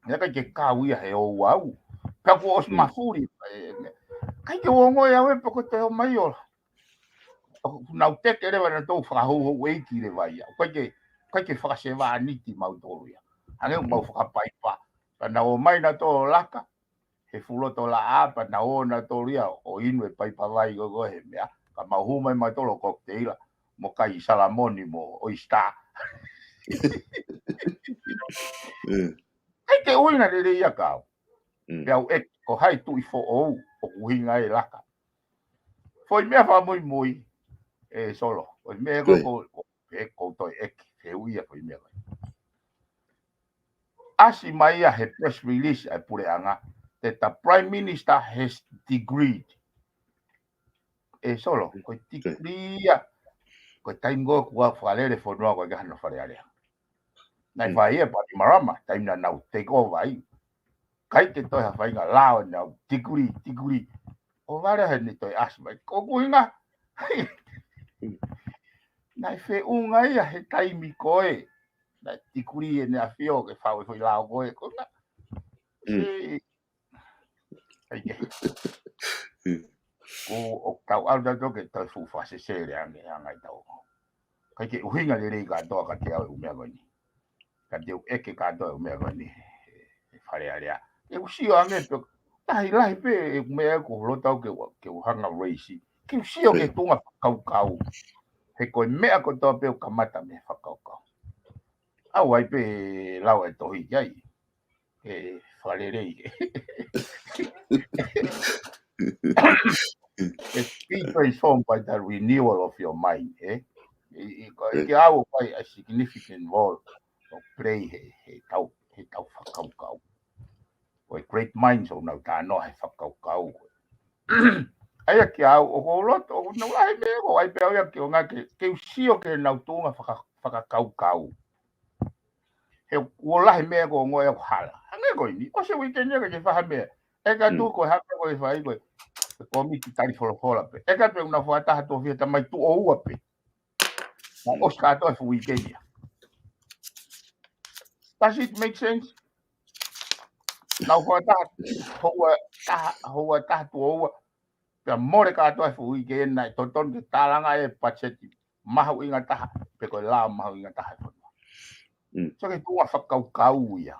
Naʻe ʻikai ke kau ia he ouau. Pea kuo ʻosi mafuli. ʻIkai ke u ongoʻi au ē pe ko e toe ō mai ola. ʻOku nau teke leva nautolu fakahouhouʻeiki leva ia. ʻIkai ke, ʻikai ke fakasevāniti mautolu ia. Hangē ʻoku mau fakapaipa. Pea nau ō mai nautolu laka. He fuloto laʻā pea nau ō nautolu ia ʻo inu e paipa vai ko ē ko ē he meʻa. Ka mau hū mai mautolu ʻo cocktail mo kai salamoni mo oyster. ʻIkai ke ʻuhinga lelei ia kiate au. Pea u ʻeke, ko hai tuʻi foʻou ʻoku ʻuhinga e laka. Foʻi meʻa fakamuimui, ʻe Solo. Foʻi meʻa ko, ko, ko, ʻe ko toe ʻeke, fehuʻi ia foʻi meʻa ko. ʻAsi mai ia he press release ʻa e puleʻanga, that the Prime Minister has decreed. ʻE Solo, ko e decree ia. Ko e taimi ko ē kuo fakalele fonua ko ē ki hano Fale Alea. Naʻe fai ia Bainimarama, taimi naʻa nau take over ai. ʻIkai ke toe ha faʻahinga lao naʻa nau decree, decree. ʻO vale he ne toe ʻasi mai. Ko e ʻuhinga. Naʻe feʻunga ia he taimi ko ē. Naʻe decree ʻEne ʻAfio ke fai e foʻi lao ko ē. Ko e ʻuhinga. ʻAi ke. Ko ʻoku tau ʻalu tautolu ke tau fuʻu fakasesele ange, ange ʻetau. ʻIkai ke ʻuhinga lelei kātoa kiate au e ʻū meʻa ko eni. Ka te u ʻeke kātoa e ʻū meʻa ko eni he, he Fale Alea. ʻE u sio ange pe, lahi, lahi pē e ʻū meʻa ko e loto au ke u, ke u hanga raise. Ke u sio ki he tuʻunga fakakaukau. He ko e meʻa kotoa pē ʻoku kamata mei he fakakaukau. ʻOku ʻi ai pē lau e tohi ki ai. ke fakalelei. It's being transformed by the renewal of your mind, eh? I, i, ko, ke au ʻoku ʻi ai a significant role ʻoku play he, he tau, he tau fakakaukau. Ko e great minds ʻoku nau talanoa he fakakaukau. ʻA ia ke au, ʻoku ou loto, ʻoku nau lahi meʻa ʻoku ʻai pē au ia ke ʻo ngā ke, ke u sio ki heʻenau tuʻunga faka-, fakakaukau. He ʻoku lahi meʻa ʻoku ongoʻi ʻoku hala. Hangē ko eni, ʻosi e weekend ia ke ke faha meʻa. ʻE ka Mm. tuku ko e hapa ko e fai ko e, ko e kōmiti tali folofola pē. ʻE ka pē una fua taha tuʻo fiha tamai tuʻo ua pē. Mo ʻosi kātoa e fuʻu weekend ia. Does it make sense? Nau fua taha, houa taha, houa taha tuʻo ua. Pea mole kātoa e fuʻu weekend naʻe totonu ke tālanga e patiseti mahuʻinga taha, pe ko e lao mahuʻinga taha e fonua. Mm. So ke tuʻunga fakakaukau ia.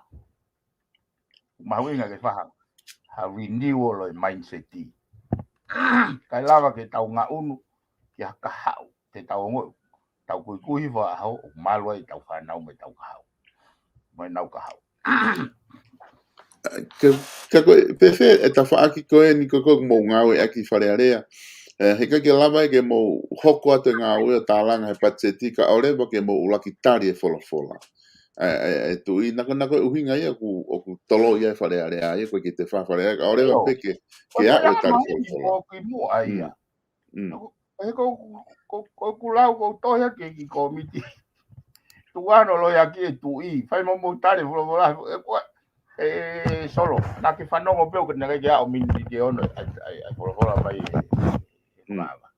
Mahuʻinga ke faha, ha renewal ʻo e mindset. Kae lava ke tau ngaʻunu, ki ha kahaʻu, te tau ongoʻi, tau kuikui faʻaho, ʻo malu ai tau fānau mo ʻetau kahaʻu. Mo ʻenau kahaʻu. Ka, ka ko e, pehē, e tafaʻaki ko eni ko, ko mou ngāue ʻaki Fale Alea. Eh, he ʻikai ke lava ia ke mou hoko atu e ngāue ʻo tālanga he patiseti kae ʻoua leva ke mou ʻuluaki tali e folofola. E, e, e tuʻi, naʻa ko, naʻa ko e ʻuhinga ia ʻoku, ʻoku tolo ia e Fale Alea, ia ko e ke te faha Fale Alea, kae ʻoua leva Io. pē ke, Ko ke te aʻu e langa tali mai folofola. ʻo ki muʻa ia. Mm. Mm. Ko, e ko, ko, ko, ko ʻeku lau, ko u tohi ake ki kōmiti. Tuʻu ʻo loi ʻaki e tuʻi, fai mo mou tali folofola, e ko, e, Solo, naʻa ke fanongo pē ʻoku naʻe ʻikai ke aʻu miniti ke ono, ai, ai, ai folofola mai e, e Mm. Mama.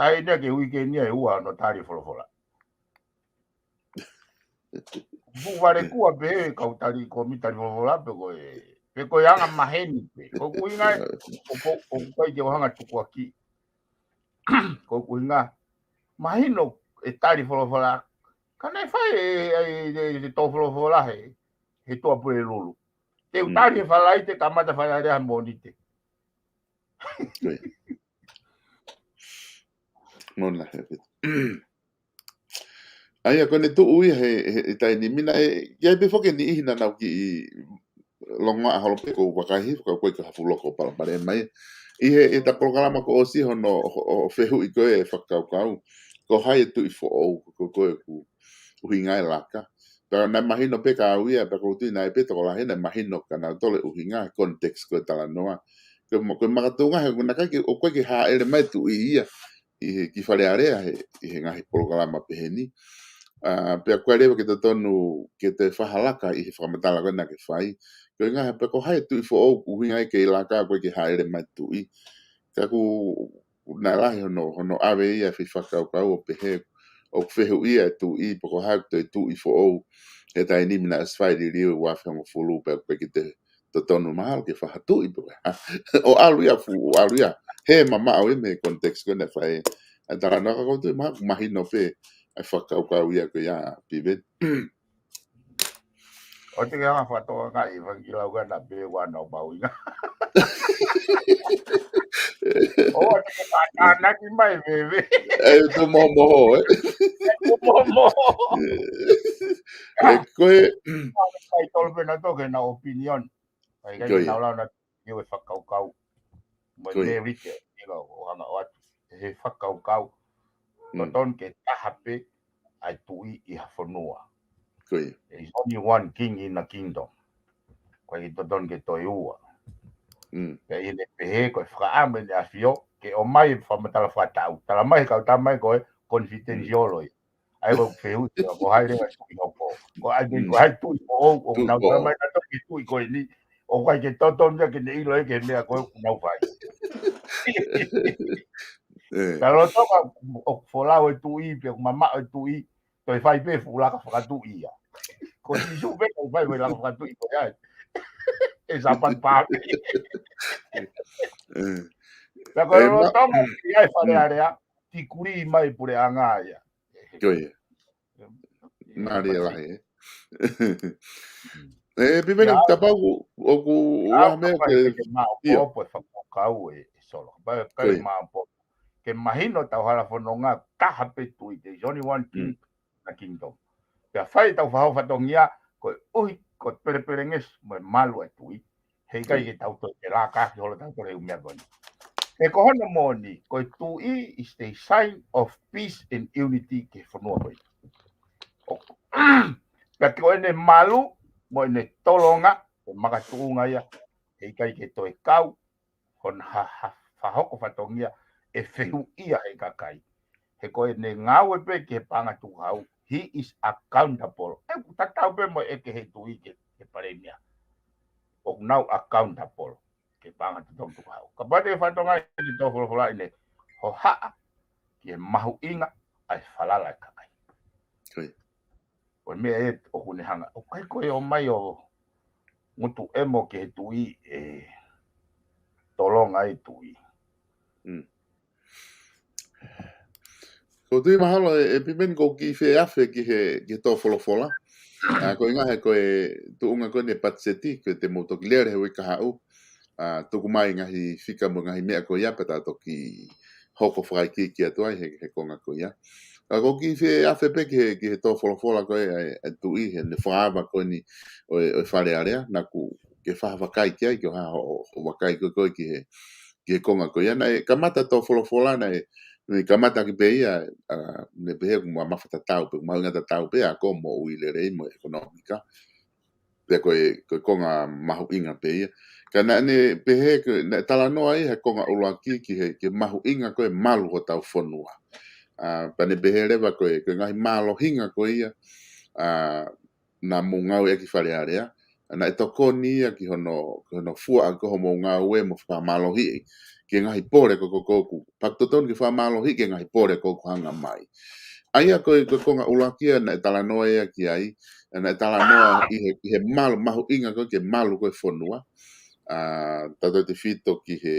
Ai, naʻa ke weekend ia ʻe ua ʻo tali folofola. Fuʻu vale kua pē he kau tali kōmiti tali folofola pe ko e, pe ko e anga maheni pē. Ko ʻeku ʻuhinga ē, ʻoku, ʻoku ʻikai ke u hanga tukuakiʻi. Ko ʻeku ʻuhinga, mahino e tali folofola. Ka naʻe fai e, e, e, e tō folofola he, he Tuʻapulelulu. Te u Mm. tali he Falaite kamata Fale Alea he Mōnite. Ko ia. Mona he pita. ʻA ia ko ʻene tuʻu ia he, he, he taimi ni naʻe, ʻi ai pē foki e niʻihi naʻa nau kiʻi longoaʻa holo pē ko u vakai hifo ka ko e ka hafu loko palopalema mai. ʻI he, ʻi he ta polokalama kuo ʻosi hono, ʻo, ʻo fehuʻi ko e fakakaukau. Ko hai e tuʻi foʻou, ko, ko ʻeku ʻuhinga e laka. Pea naʻe mahino pē kia au ia, pea ko u tui naʻe pē tokolahi naʻe mahino kia nautolu e ʻuhinga, context ko e talanoa. Ko e ma-, ko e makatuʻunga he, ko e naʻe ʻikai ke, ʻoku ʻikai ke hāʻele mai tuʻi ia, ʻi he, ki Fale Alea he, ʻi he ngaahi polokalama pehē ni. ʻA, pea ko e leva ke totonu ke te faha laka ʻi he fakamatala ko ē naʻa ke fai. Ko e ngaahi pea ko hai e tuʻi foʻou, ʻuhinga ia ke laka ʻoku ʻikai ke hāʻele mai tuʻi. Ka ʻoku, naʻe lahi hono, hono ʻave ia e fai fakakaukau ʻo pehē, ʻoku fehuʻia e tuʻi, pe ko hai ʻoku toe tuʻi foʻou, he taimi ni naʻe ʻosi fai liliu ʻi he ua afe hongofulu, pea ʻoku ʻikai ke te totonu mahalo ke faha tuʻi pe ko e hā. ʻO ʻalu ia fu-, ʻo ʻalu ia. He mamaʻo ia mei he context ko ē naʻe fai. ʻA e talanoa ka ko u tui mahalo, mahino pē, ʻa e fakakaukau ia ko ia, Piveni. ʻOua te ke hanga fakatokangaʻi, fakakilau ka na pē ua na o mahuʻinga. ʻOua te ke tānaki mai, veve. ʻE, tu momoho, ē. Tu momoho. ʻE, ko e. Kai tolu pē na toke na opinion. Kai, kai Ko ia. na lau na, ʻio e fakakaukau. Mo Ko ia. Mary ke, ʻilo, ʻo hanga ʻo atu. He fakakaukau. Mm. Totonu ke taha pē ʻa e tuʻi ʻi ha fonua. Ko ia. There is only one king in a kingdom. ʻOku ʻikai totonu ke toe ua. Mm. Pea ʻi heʻene pehē ko e fakaʻamu ʻEne ʻAfio, ke ʻomai e fakamatala fakataʻu. Tala mai he kau tama ko e confidential ia. ʻA ia ko e fehuʻi, ko hai leva e tuʻi hoko. Ko hai, Mm. ko hai tuʻi foʻou, ʻoku Tuʻi nau foʻou. tala mai na toki tuʻi ko eni. ʻOku ʻikai ke totonu ia ke ne ʻilo ia ke meʻa ko ē ʻoku nau fai. ʻE. Ka lolotonga ʻoku folau e tuʻi, pe ʻoku mamaʻo e tuʻi, toe fai pē fuʻu laka fakatuʻi ia. Ko Sīsū pē ʻoku fai mo e laka fakatuʻi ko ia. ʻE Sāpate Paame. ʻE. Ka ko ʻE, ma- lolotonga, ʻi ai Fale Mm. Alea, tikuli mai puleʻanga ia. Ko ia. Mālie lahi, ē. Mm. ʻE, Piveni, Ia. kapau ʻoku, ʻoku, Ia, ua meʻa kapau ke, ke ke ʻio. māopoopo e fakakaukau ē, ē Solo. Kapau ke Ko ia. māopoopo. Ke mahino ʻetau hala fononga, taha pē tuʻi, there is only one king, Mm. na kingdom. Pea fai ʻetau faʻu fatongia, Ko e ʻuhi ko e pelepelengesi mo e malu ʻa e tuʻi, heʻikai ke tau toe ke laka ki holo tau tole u meʻa ko eni. He ko hono moʻoni, ko e tuʻi is the sign of peace and unity ki he fonua ko eni. ʻOku, pea ko ʻene malu mo ʻene tolonga, ko e makatuʻunga ia, heʻikai ke toe kau hono ha, ha, ha hoko fatongia ʻe fehuʻia he kakai. He ko ʻene ngāue pē ki he paʻanga tukuhau, he is accountable. ʻOku tatau pē mo e ke he tuʻi ke, ke palēmia. ʻOku nau accountable ki he paʻanga tukuhau. Kapau te ke fatongia ʻi he tō folofola ʻi he hohaʻa ki he mahuʻinga ʻa e falala ʻa e kakai. Ko e meʻa ē ʻoku ne hanga. ʻOku ʻikai ko e ō mai ʻo ngutu ʻemo ki he tuʻi ʻe tolonga e tuʻi. Ko tui mahalo ʻe, ʻe Pimeni ko ki fe afe ki he, ki he tō folofola. ʻA, ko e ngaahi ko e tuʻunga ko eni patiseti, ko e te mou toki lele he uike kahaʻu. ʻA, tuku mai ngaahi fika mo ngaahi meʻa ko ia pea ta toki hoko fakaikiiki atu ai he, he konga ko ia. ʻA, ko ki fe afe pē ki he, ki he tō folofola ko e, ʻa e, ʻa e tuʻi he ne fakaava ko eni ʻo e, ʻo e Fale Alea, naʻa ku ke fakafakai ki ai, ke ʻoha ho, ho vakai ko, ko ki he, ki he konga ko ia. Naʻe kamata tō folofola, naʻe, naʻe kamata ki pē ia, ʻa, ne pehē ʻoku mafatatau pē, mahuʻinga tatau pē, ʻa ko mo ui lelei mo e ʻekonōmika. Pea ko e, ko e konga mahuʻinga pē ia. Ka naʻa ne pehē, ko, naʻe talanoa ia he konga ʻuluaki ki he, ki he mahuʻinga ko e malu hotau fonua. ʻA, pea ne pehē leva ko e, ko e ngaahi mālohinga ko ia, ʻa, naʻa mou ngāueʻaki Fale Alea, naʻe tokoni ia ki hono, ki hono fua ʻaki ko hoʻomou ngāue mo fakamālohiʻi ki he ngaahi pole ko, ko, ko ʻoku. Pea ʻoku totonu ke fakamālohiʻi ki he ngaahi pole ko, ko ʻoku hanga mai. ʻA ia ko e, ko e konga ʻuluaki ia naʻe talanoa ia ki ai, naʻe talanoa ʻi he, ʻi he malu, mahuʻinga ko e ke malu ko e fonua. ʻA, tautautefito ki he,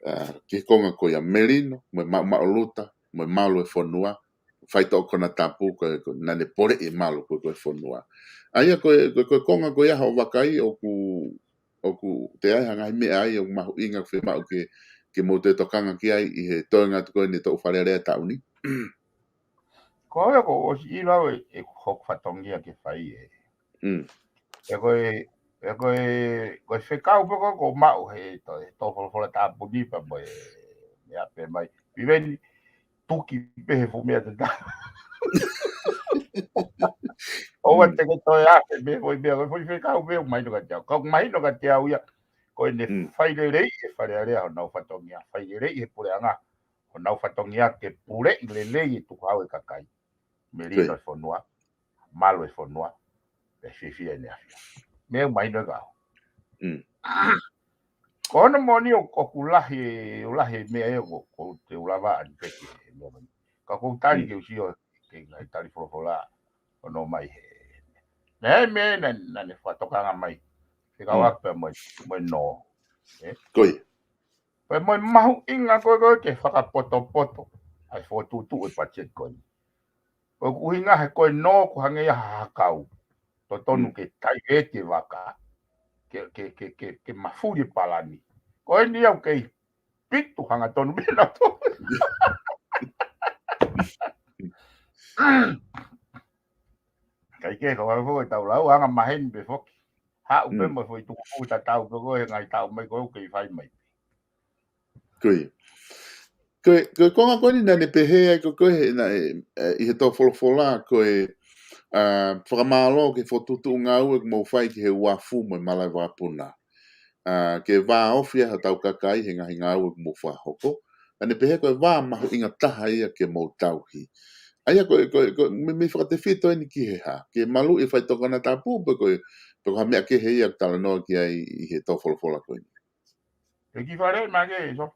ʻa, ki he konga ko ia melino, mo e ma, maʻuluta, mo e malu e fonua, faitoʻo konatapu, ko, ko, naʻa ne poleʻi e malu ko, ko e fonua. ʻA ia ko e, ko e, ko e konga ko ia hoʻo vakai ʻoku, ʻoku te ai ha ngaahi meʻa ai ʻoku mahuʻinga fiemaʻu ke, ke mou toe tokanga ki ai ʻi he toenga atu ko eni ʻetau Fale Alea taʻu ni. Ko au ia ko ʻosi ʻilo au ʻe, ʻe hoku fatongia ke fai ē. Mm. ʻE ko e, ʻe ko e, ko e fekau pē ko, ko maʻu he tō, he tō folofola tāpuni pea mo e, meʻa pē mai. Piveni, tuki pē he fuʻu meʻa te tā. ʻOua te ke toe afe pē, foʻi meʻa, foʻi fekau pē, ʻoku mahino kiate au. Ka ʻoku mahino kiate au ia, ko ʻene Mm. fai lelei e Fale Alea honau fatongia, fai lelei he puleʻanga honau fatongia ke puleʻi lelei e tukuhau e kakai. Melino e fonua, malu e fonua, pea fiefia ʻEne ʻAfio. Meʻa ʻoku mahino kiate au. Mm. Ko hono moʻoni ʻoku, ʻoku lahi, ʻoku lahi meʻa ē ʻoku, ʻoku te u lava ʻani peki he meʻa mai. Ka ʻoku ou tali Mm. ke u sio, ke ngaahi tali folofola, ʻo nō mai he. Naʻe meʻa naʻa, naʻa ne fakatokanga mai. Fekau Mm. ʻaki pea mo e, mo e nō. Ē? Ko ia. Pea mo e mahuʻinga ko e, ko e ke fakapotopoto ʻa e fokotuʻutuʻu e patiseti ko eni. Ko e ʻuhinga he ko e nō ʻoku hangē ia ha hakau. Totonu Mm. ke taivete vaka. Ke, ke, ke, ke, ke mafuli palani. Ko eni au kei pitu hangatonu pē naʻa tō. Kai ke kau au foki ʻetau lau, anga maheni pē foki. Haʻu pē Mm. mo e foʻi tukutuku tatau pē ko e ngaahi taʻu mai ko ē kei fai mai. Ko ia. Ko e, ko e konga ko eni naʻa ne pehē ai ko, ko e, naʻe, ʻe, ʻi he tō folofola ko e, ʻa, fakamālō ki he fokotuʻutuʻu ngāue ʻoku mou fai ki he uafu mo e malaʻe vakapuna. ʻA, ke vāofi ai hotau kakai he ngaahi ngāue ʻoku mou fakahoko. Naʻa ne pehē ko e vā mahuʻinga taha ia ke mou tauhi. ʻA ia ko e, ko e, ko e, mei, mei fakatefito eni ki he hā. Ke maluʻi e faitoʻo konatapu pe ko e, pe ko ha meʻa kehe ia ʻoku talanoa ki ai ʻi he tō folofola ko eni. Ke ki fale ma ke so.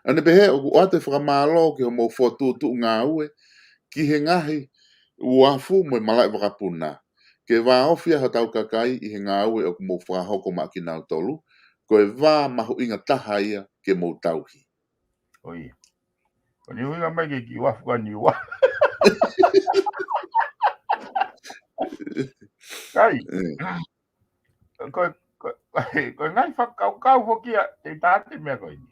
Naʻa ne pehē ʻoku ʻoatu e fakamālō ki hoʻomou fokotuʻutuʻu ngāue, ki he ngaahi uafu mo e malaʻe vakapuna. Ke vāofi ai hotau kakai ʻi he ngāue ʻoku mou fakahoko maʻa kinautolu, ko e vā mahuʻinga taha ia ke mou tauhi. ʻO ia. Ko eni ʻuhinga mai ke ki uafu ka ni ua. Kai. Mm. Ko, ko, ko e ngaahi fakakaukau foki ia, te u tā atu e meʻa ko eni.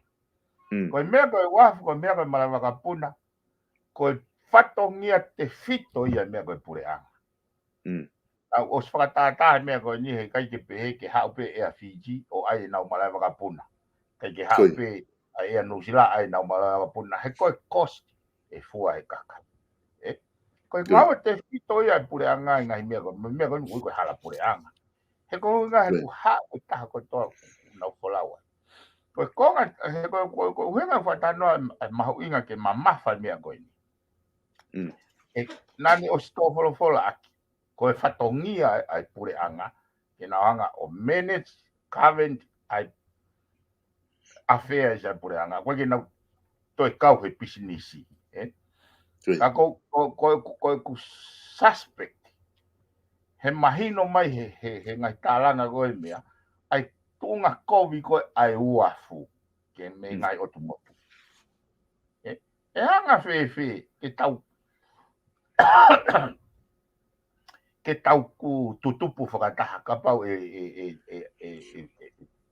Mm. Ko e meʻa ko e uafu, ko e meʻa ko e malaʻe vakapuna, ko e fatongia tefito ia e meʻa ko e puleʻanga. Mm. Naʻe ʻosi fakatātā he meʻa ko eni, he ʻikai ke pehē ke haʻu pē ʻEa Fiji ʻo ʻai ʻenau malaʻe vakapuna. ʻIkai ke haʻu pē ʻa ʻEa Nuʻusila ʻai ʻenau malaʻe vakapuna. He ko e cost ʻe fua he kakai. ʻE? Ko e ngāue tefito ia ʻa e puleʻanga ʻi he ngaahi meʻa ko, meʻa ko eni ʻoku ui ko e hala puleʻanga. He ko e ngaahi ʻoku haʻu e taha kotoa ʻoku nau folau ai. Ko e konga, he ko, ko, ko e ʻuhinga ʻoku ou talanoa ʻa e mahuʻinga ke mamafa e meʻa ko eni. ʻE, naʻa ne ʻosi tō folofola ʻaki. Ko e fatongia ʻa e puleʻanga, ke nau hanga ʻo manage, govern ʻa e affairs ʻa e puleʻanga, ʻoku ʻikai ke nau toe kau he pisinisi, ē? Ka ko, ko, ko, ko, ko ʻeku suspect, he mahino mai he, he, he ngaahi tālanga ko e meʻa, ʻa e tuʻunga kovi ko e ʻa e uafu, ke mei ngaahi ʻotu motu. ʻE, ʻe anga fēfē, ke tau, ke tau ku tutupu fakataha kapau ʻe, ʻe, ʻe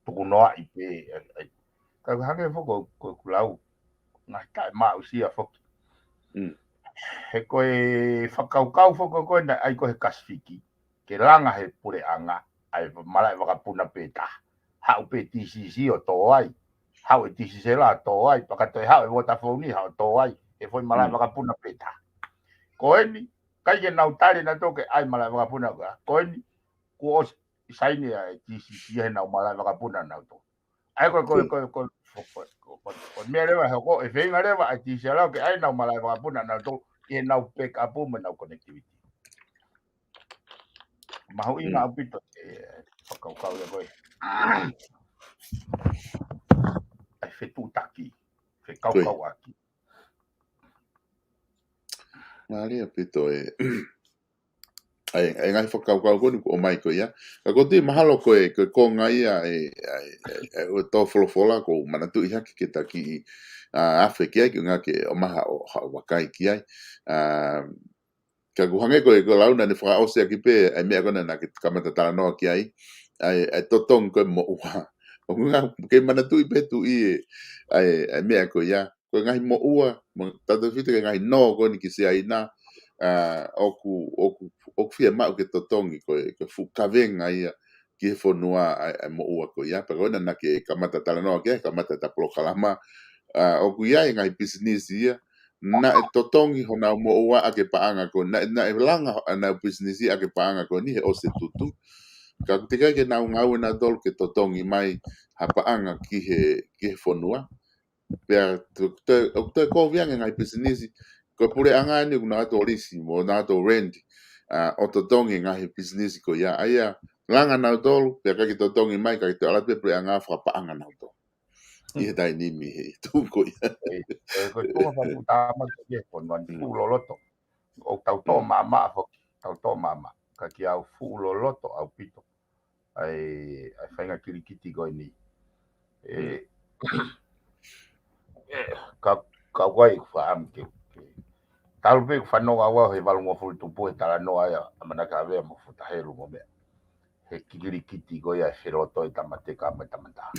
tukunoaʻi pē, ʻe, ʻe, ka hangē foki ko, ko ʻeku lau, ngaahi taʻemaʻusia foki. He ko e fakakaukau foki ko ē naʻe ʻai ko ē he Kasifiki, ke langa he puleʻanga, ʻa e malaʻe vakapuna pē taha. Haʻu pē TCC ʻo tō ai. Haʻu e TCL ʻo tō ai. Pea ka toe haʻu e Vodafone ʻo tō ai. He foʻi malaʻe vakapuna pē taha. Ko eni, ʻikai ke nau tali nautolu ke ʻai malaʻe vakapuna ko ē. Ko eni, kuo ʻosi saini ʻa e TCC he nau malaʻe vakapuna nautolu. ʻA ia ko, ko, ko, ko, ko, ko, ko e meʻa leva, he ko e feinga leva ʻa e TCL ke ʻai ʻenau malaʻe vakapuna nautolu, ke nau pick up mo ʻenau connectivity. Mahuʻinga ʻaupito e fakakaukau ia ko ē. ʻA e fetuʻutaki, fekaukauʻaki. Mālie ʻaupito e, ʻa e, ʻa e ngaahi fakakaukau ko eni kuo ʻomai ko ia. Ka ko e mahalo ko e, ko e konga ia e, ʻa e, ʻa e, ʻa e, ʻo e tō folofola ʻoku ou manatuʻi hake ke taki, ʻa, afe ki ai ke ngā ke ʻomai haʻo, haʻo vakai ki ai. ʻA, ka ʻoku hangē ko e, ko e lau naʻa ne fakaʻosi ʻaki pē, ʻa e meʻa ko ē naʻa ke kamata talanoa ki ai. ʻA e, ʻa e totongi ko e moʻua. ʻOku ou kei manatuʻi pē tuʻi e, ʻa e, ʻa e meʻa ko ia. Ko e ngaahi moʻua, mo, tautefito ki he ngaahi nō ko eni ki Siaina, ʻa, ʻoku, ʻoku, ʻoku fiemaʻu ke totongi, ko e, ko e fuʻu kavenga ia ki he fonua ʻa e, ʻa e moʻua ko ia. Pea ko ena naʻa ke kamata talanoa ki ai, kamata ʻeta polokalama, ʻa, ʻoku ʻi ai e ngaahi pisinisi ia, naʻe totongi honau moʻua ʻaki e paʻanga ko, naʻe, naʻe langa ʻenau pisinisi ʻaki e paʻanga ko eni he ʻosi e tutu. Ka ʻoku teʻeki ai ke nau ngāue nautolu ke totongi mai ha paʻanga ki he, ki he fonua. Pea toe, toe, ʻoku toe kovi ange ngaahi pisinisi. Ko e puleʻanga eni ʻoku nau ō atu ʻo lisi, mo nau ō atu ʻo rent, ʻa, ʻo totongi ngaahi pisinisi ko ia. ʻA ia, langa nautolu, pea ʻikai ke totongi mai, ka ʻikai ke toe ʻalu atu pē puleʻanga fakapaʻanga nautolu. ʻI he taimi ni he tuʻu ko ia. ʻE, ʻe, ko e tuʻunga fakaputama ko ia, ko e nani fuʻu loloto. ʻOku tau tō maʻamaʻa foki, tau tō maʻamaʻa. Ka kiate au fuʻu loloto ʻaupito ʻa e, ʻa e faʻahinga kilikiti ko eni. ʻE, ʻe, ka, ka ʻoku ʻikai ke u faʻamu ke, ke. Talu pē ʻeku fanongo au he valungofulu tupu he talanoa ia ʻa Manake Havea mo Futa Helu mo meʻa. He kilikiti ko ia e feloto e tama teka mo e tama taha.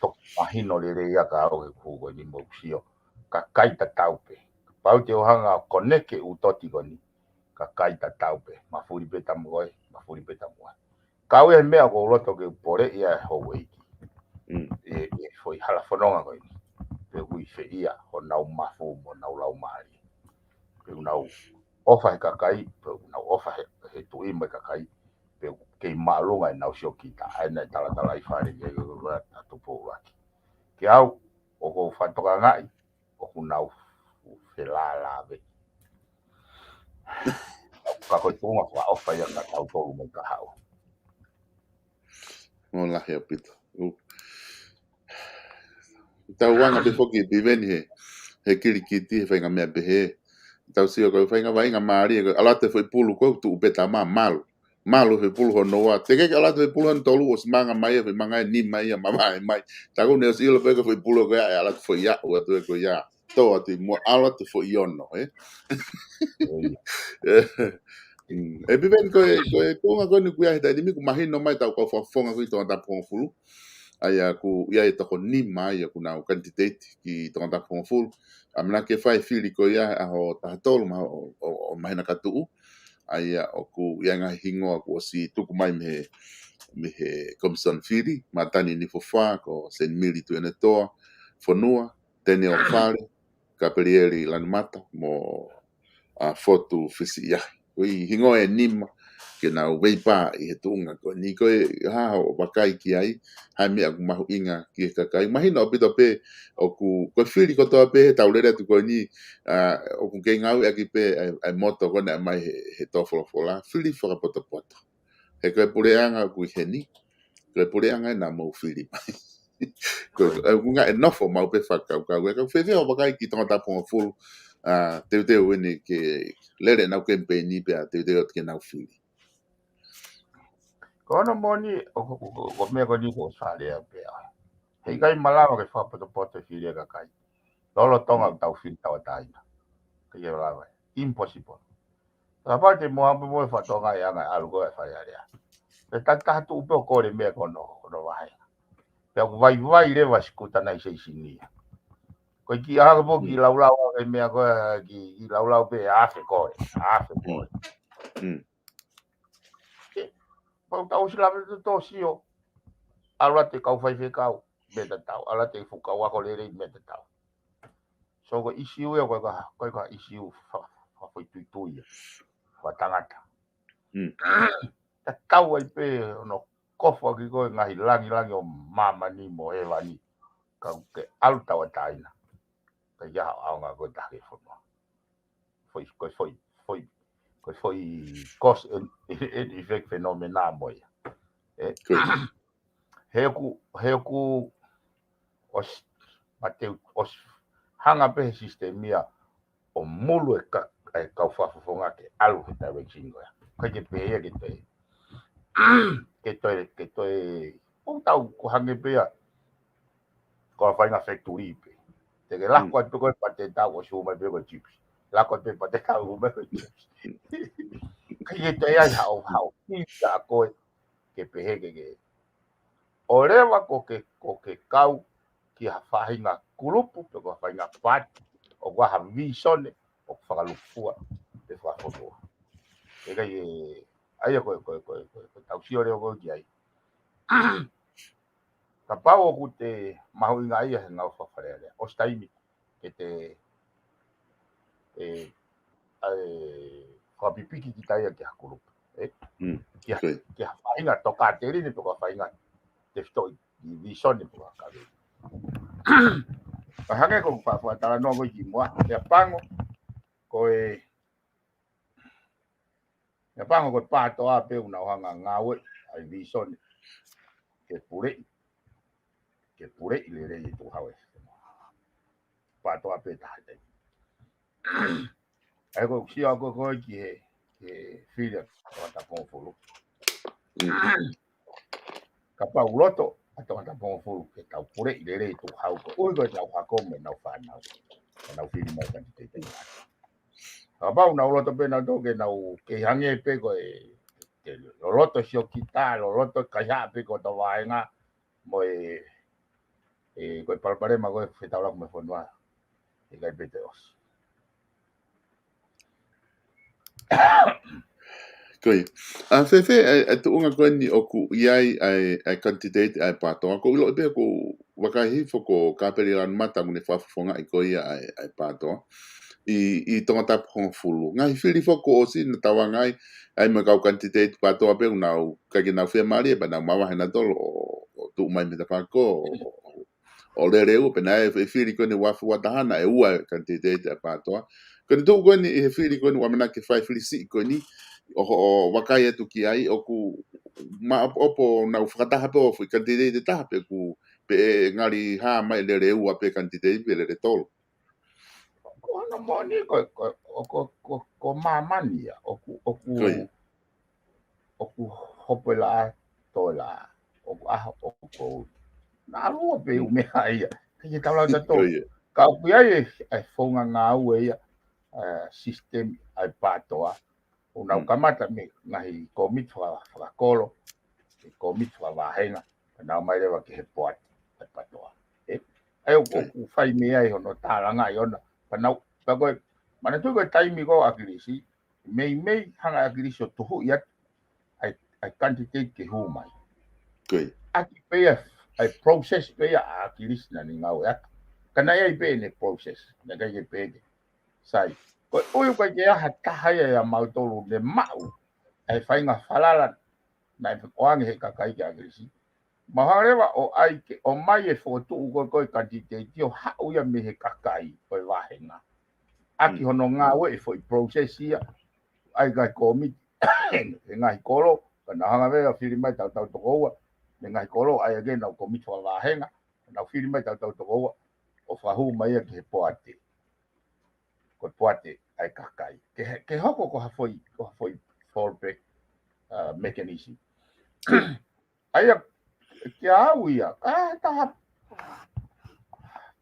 Toki mahino lelei ia kiate au he kuo ko eni mo sio. Kakai tatau pē. Kapau te u hanga ʻo koneke ʻū toti ko eni. Kakai tatau pē. Mafuli pē tamu koe, mafuli pē tamu koe. Ka ʻoku ʻi ai e meʻa ʻoku ou loto ke u poleʻi ʻa e houʻeiki. ʻE, ʻe foʻi hala fononga ko eni. Pe ʻoku ʻi fē ia honau mafu mo honau laumālie. Pe ʻoku nau ʻofa he kakai, pe ʻoku nau ʻofa he, he tuʻi mo e kakai, pe ʻoku kei māʻolunga ʻenau siokita, ʻa ia naʻe talatalaifale ki ai ko e ʻa Tupou ʻUluaki. Kiate au, ʻoku ou fakatokangaʻi, ʻoku nau felālāveʻi. Ka ko e tuʻunga fakaʻofa ia kiate kitautolu mo e kahaʻu. Mālō lahi ʻaupito. ʻOku tau anga pē foki Piveni he, he kilikiti, he faʻahinga meʻa pehē. Tau sio ko e faʻahinga vaʻinga mālie, ko e ʻalu atu e foʻi pulu ko ē, tuʻu pē tama malu. Malu e foʻi pulu hono ua. Teʻeki ke ʻalu atu e foʻi pulu hono tolu, ʻosi manga mai, e foʻi manga ʻe nima ia, mavae mai. Tā ko ē naʻe ʻosi ʻilo pē ko e foʻi pulu ko ia, ʻe ʻalu atu foʻi aʻu atu ē ko ia. Tō atu ʻi muʻa, ʻalu atu e foʻi ono, ē? ʻE, Piveni ko e, ko e tuʻunga ko eni ʻoku ʻi ai he taimi ni ʻoku mahino mai ʻetau kau fakafofonga ko ē ʻi Tongatapu hongofulu. ʻA ia ʻoku ʻi ai e toko nima ia ʻoku nau candidate ki Tongatapu hongofulu. ʻAmanaki ke fai e fili ko ia ʻaho taha tolu ma, ʻo, ʻo, ʻo māhina ka tuʻu. ʻa ia ʻoku ʻi ai e ngaahi hingoa kuo ʻosi tuku mai mei he, mei he Komisoni Fili, Matani Nifofa, ko Senimili Tuʻiʻonetoa Fonua, Tene ʻOfale, Kapelieli Lanumata, mo ʻa Fotu Fisiʻiahi. Ko e hingoa ʻe nima ke nau veipā ʻi he tuʻunga ko eni, ko e hā hoʻo vakai ki ai, hā e meʻa ʻoku mahuʻinga ki he kakai. Mahino ʻaupito pē ʻoku, ko e fili kotoa pē he tau lele atu ko eni, ʻa, ʻoku kei ngāueʻaki pē ʻa e, ʻa e moto ko ena mai he, he tō folofola, fili fakapotopoto. He ko e puleʻanga ʻoku ʻi heni, ko e puleʻanga ʻena mou fili mai. Ko e, ʻoku ngaahi nofo mau pē fakakaukau, ʻe kau fēfē hoʻo vakai ki Tongatapu hongofulu, ʻa, teuteu eni ke lele ʻenau kemipeini pea teuteu atu ke nau fili. Ko hono moʻoni, ʻo, ʻo, ʻo, ko e meʻa ko eni ko e sale ʻa pea. He ʻikai malava ke fakapotopoto e fili ʻa e kakai. Lolotonga ʻoku tau fili tauʻatāina. ʻIkai lava. Impossible. Kapau te mo hapo mo e fatongia ʻa e anga ʻalu ko ē ʻa e Fale Alea. Pea takitaha tuʻu pē ʻo kole meʻa ko hono, ko hono vahe. Pea ʻoku vaivai leva e sikuta nai seisini ia. Ko e kiʻi ʻalu pē ki laulau ʻa e meʻa ko ē, ki, ki laulau pē ʻa e afe ko ē, ʻa e afe ko ē. Pau tau ʻosi lave tō sio. ʻAlu atu e kau faifekau, meʻa tatau. ʻAlu atu e fuʻu kau ako lelei, meʻa tatau. So ko e ʻisiū ia, ko e ka, ko e ka ʻisiū fa, fa, fakafoʻituitui ia. Fakatangata. Tatau ai pē hono kofu ʻaki ko e ngaahi langilangi ʻo māmani mo hēvani. Ka ke ʻalu tauʻatāina. Ka ia ʻaonga ko e taha ke fonua. Foʻi, ko e foʻi, foʻi, ko e foʻi cause and, and effect phenomena mo ia. ʻE, he ʻoku, he ʻoku ʻosi, mateu, ʻosi hanga pē he sisitemi ia ʻo mulu e ka, e kau fakafofonga ke ʻalu he direction ko ia. ʻIkai ke pehē ia ke toe, ke toe, ke toe, ʻo tau ko hangē pē ia ko e faʻahinga factory pē. Te ke lako atu pē ko e pate tau ʻosi hū mai pē ko e chips. Lako atu pē pate tau hū mai ko e chips. ʻIkai ke toe ʻi ai haʻo, haʻo, pita ko e ke pehē ke ke. ʻO leva ko ke, ko ke kau ki ha faʻahinga kulupu, pe ko ha faʻahinga paati, ʻoku ʻi ai ha visone, ʻoku fakalūkufua, pe fakafoʻou. ʻIkai ʻe, ʻa ia ko e, ko e, ko e, ko e, ko e tau sio leva ko ē ki ai. Kapau ʻoku te mahuʻinga ia he ngāue fakafale alea. ʻOsi taimi ke te, ʻe, ʻa e, fakapipiki kita ia ki ha kulupu, ʻe? Ki ha, ki ha faʻahinga tokāteline pe ko ha faʻahinga tefitoʻi, ʻi visone pe ko ha kaveinga. Ka hangē ko e fa, fakatalanoa ko ē kimuʻa, ʻi ʻApango, ko e, ʻI ʻApango ko e PTOA pē ʻoku nau hanga ngāueʻi ʻa e visone ke puleʻi, ke puleʻi lelei e tuʻu hau e. PTOA pē taha te. ʻA ia ko e sio ko ē ko ē ki he, ki he fili ʻa Tongatapu hongofulu. Kapau loto ʻa Tongatapu hongofulu ke tau puleʻi lelei e tuʻu hau ko ē, ʻoku ʻi ai ko ē ʻenau hako mo ʻenau fānau. ʻEnau fili mai kanititeiti. Kapau nau loto pē nautolu ke nau kei hangē pē ko e, te loloto sio kita, loloto kaihaʻa pē ko e tau vaenga, mo e, ʻe, ko e palopalema ko e fetaulaki mo e fonua. ʻIkai pē te ʻosi. Ko ia. ʻA, fēfē, ʻa e, ʻa e tuʻunga ko eni ʻoku ʻi ai, ʻa e, ʻa e kanititeiti ʻa e PTOA. ʻOku ou ʻiloʻi pē ʻoku vakai hifo ko Kapelieli Lanumata ʻoku ne fakafofongaʻi ko ia ʻa e, ʻa e PTOA. ʻI, ʻi Tongatapu hongofulu. Ngaahi fili foki kuo ʻosi naʻa tau anga ai, ʻa ia mo e kau kanititeiti PTOA pē ʻoku nau, ʻikai ke nau fiemālie, pea nau mavahe nautolu ʻo, ʻo tuʻu mai mei he tafaʻaki ko ē, ʻo, ʻo, ʻo lele ua, pea naʻe ʻi ai e fili ko eni ua afe ua taha naʻe ua e kanititeiti ʻa e PTOA. Ko eni tuʻu ko eni ʻi he fili ko eni ʻoku ʻamanaki ke fai fili siʻi ko eni, ʻo, ʻo vakai atu ki ai, ʻoku maʻopoʻopo nau fakataha pē ʻo fai kanititeiti taha pē ʻoku, pe ʻe ngali hā mai lele ua pe kanititeiti pe lele tolu. Ko hono moʻoni ko, ko, ko, ko, ko māmani ia, ʻoku, ʻoku, ʻoku hopo e laʻā, tō e laʻā, ʻoku ʻaho, ʻoku koula. Naʻa lua pē ʻū meʻa ia, ʻikai ke tau lau tautolu. Ka ʻoku ʻi ai e, e founga ngāue ia, e, sisitemi ʻa e PTOA, ʻoku nau kamata mei he ngaahi kōmiti faka, fakakolo, e kōmiti fakavāhenga, pea nau ō mai leva ki he poate, ʻa e PTOA. ʻE, ʻa ia ʻoku, ʻoku fai mei ai hono tālangaʻi ʻona, pea nau, pea ko e, manatuʻi ko e taimi ko ē ʻa ʻAkilisi, meimei hanga ʻe ʻAkilisi ʻo tuhuʻi atu ʻa e, ʻa e candidate ke hū mai. Good. ʻAki pē ia, ʻa e process pē ia ʻa ʻAkilisi naʻa ne ngāueʻaki. Ka naʻe ʻi ai pē ʻene process, naʻe ʻikai ke pehē ke sai. Ko e ʻuhi ʻoku ʻikai ke ʻi ai ha taha ia ʻia mautolu ne maʻu ʻa e faʻahinga falala naʻe ʻoange ʻe he kakai kia ʻAkilisi. Mahalo leva ʻo ʻai ke ʻomai e fokotuʻu ko ē ko e candidate ʻo haʻu ia mei he kakai ʻo e vāhenga. ʻAki hono ngāueʻi e foʻi process ia, ʻai ki he kōmiti he ngaahi kolo, ka nau hanga leva ʻo fili mai tautau toko ua, mei he ngaahi kolo, ʻai ake ʻenau kōmiti fakavāhenga, ka nau fili mai tautau toko ua, ʻo fakahū mai ia ki he poate. Ko e poate ʻa e kakai. Ke, ke hoko ko ha foʻi, ko ha foʻi fallback, uh, mechanism. ʻA ia, kia au ia, ka ha taha,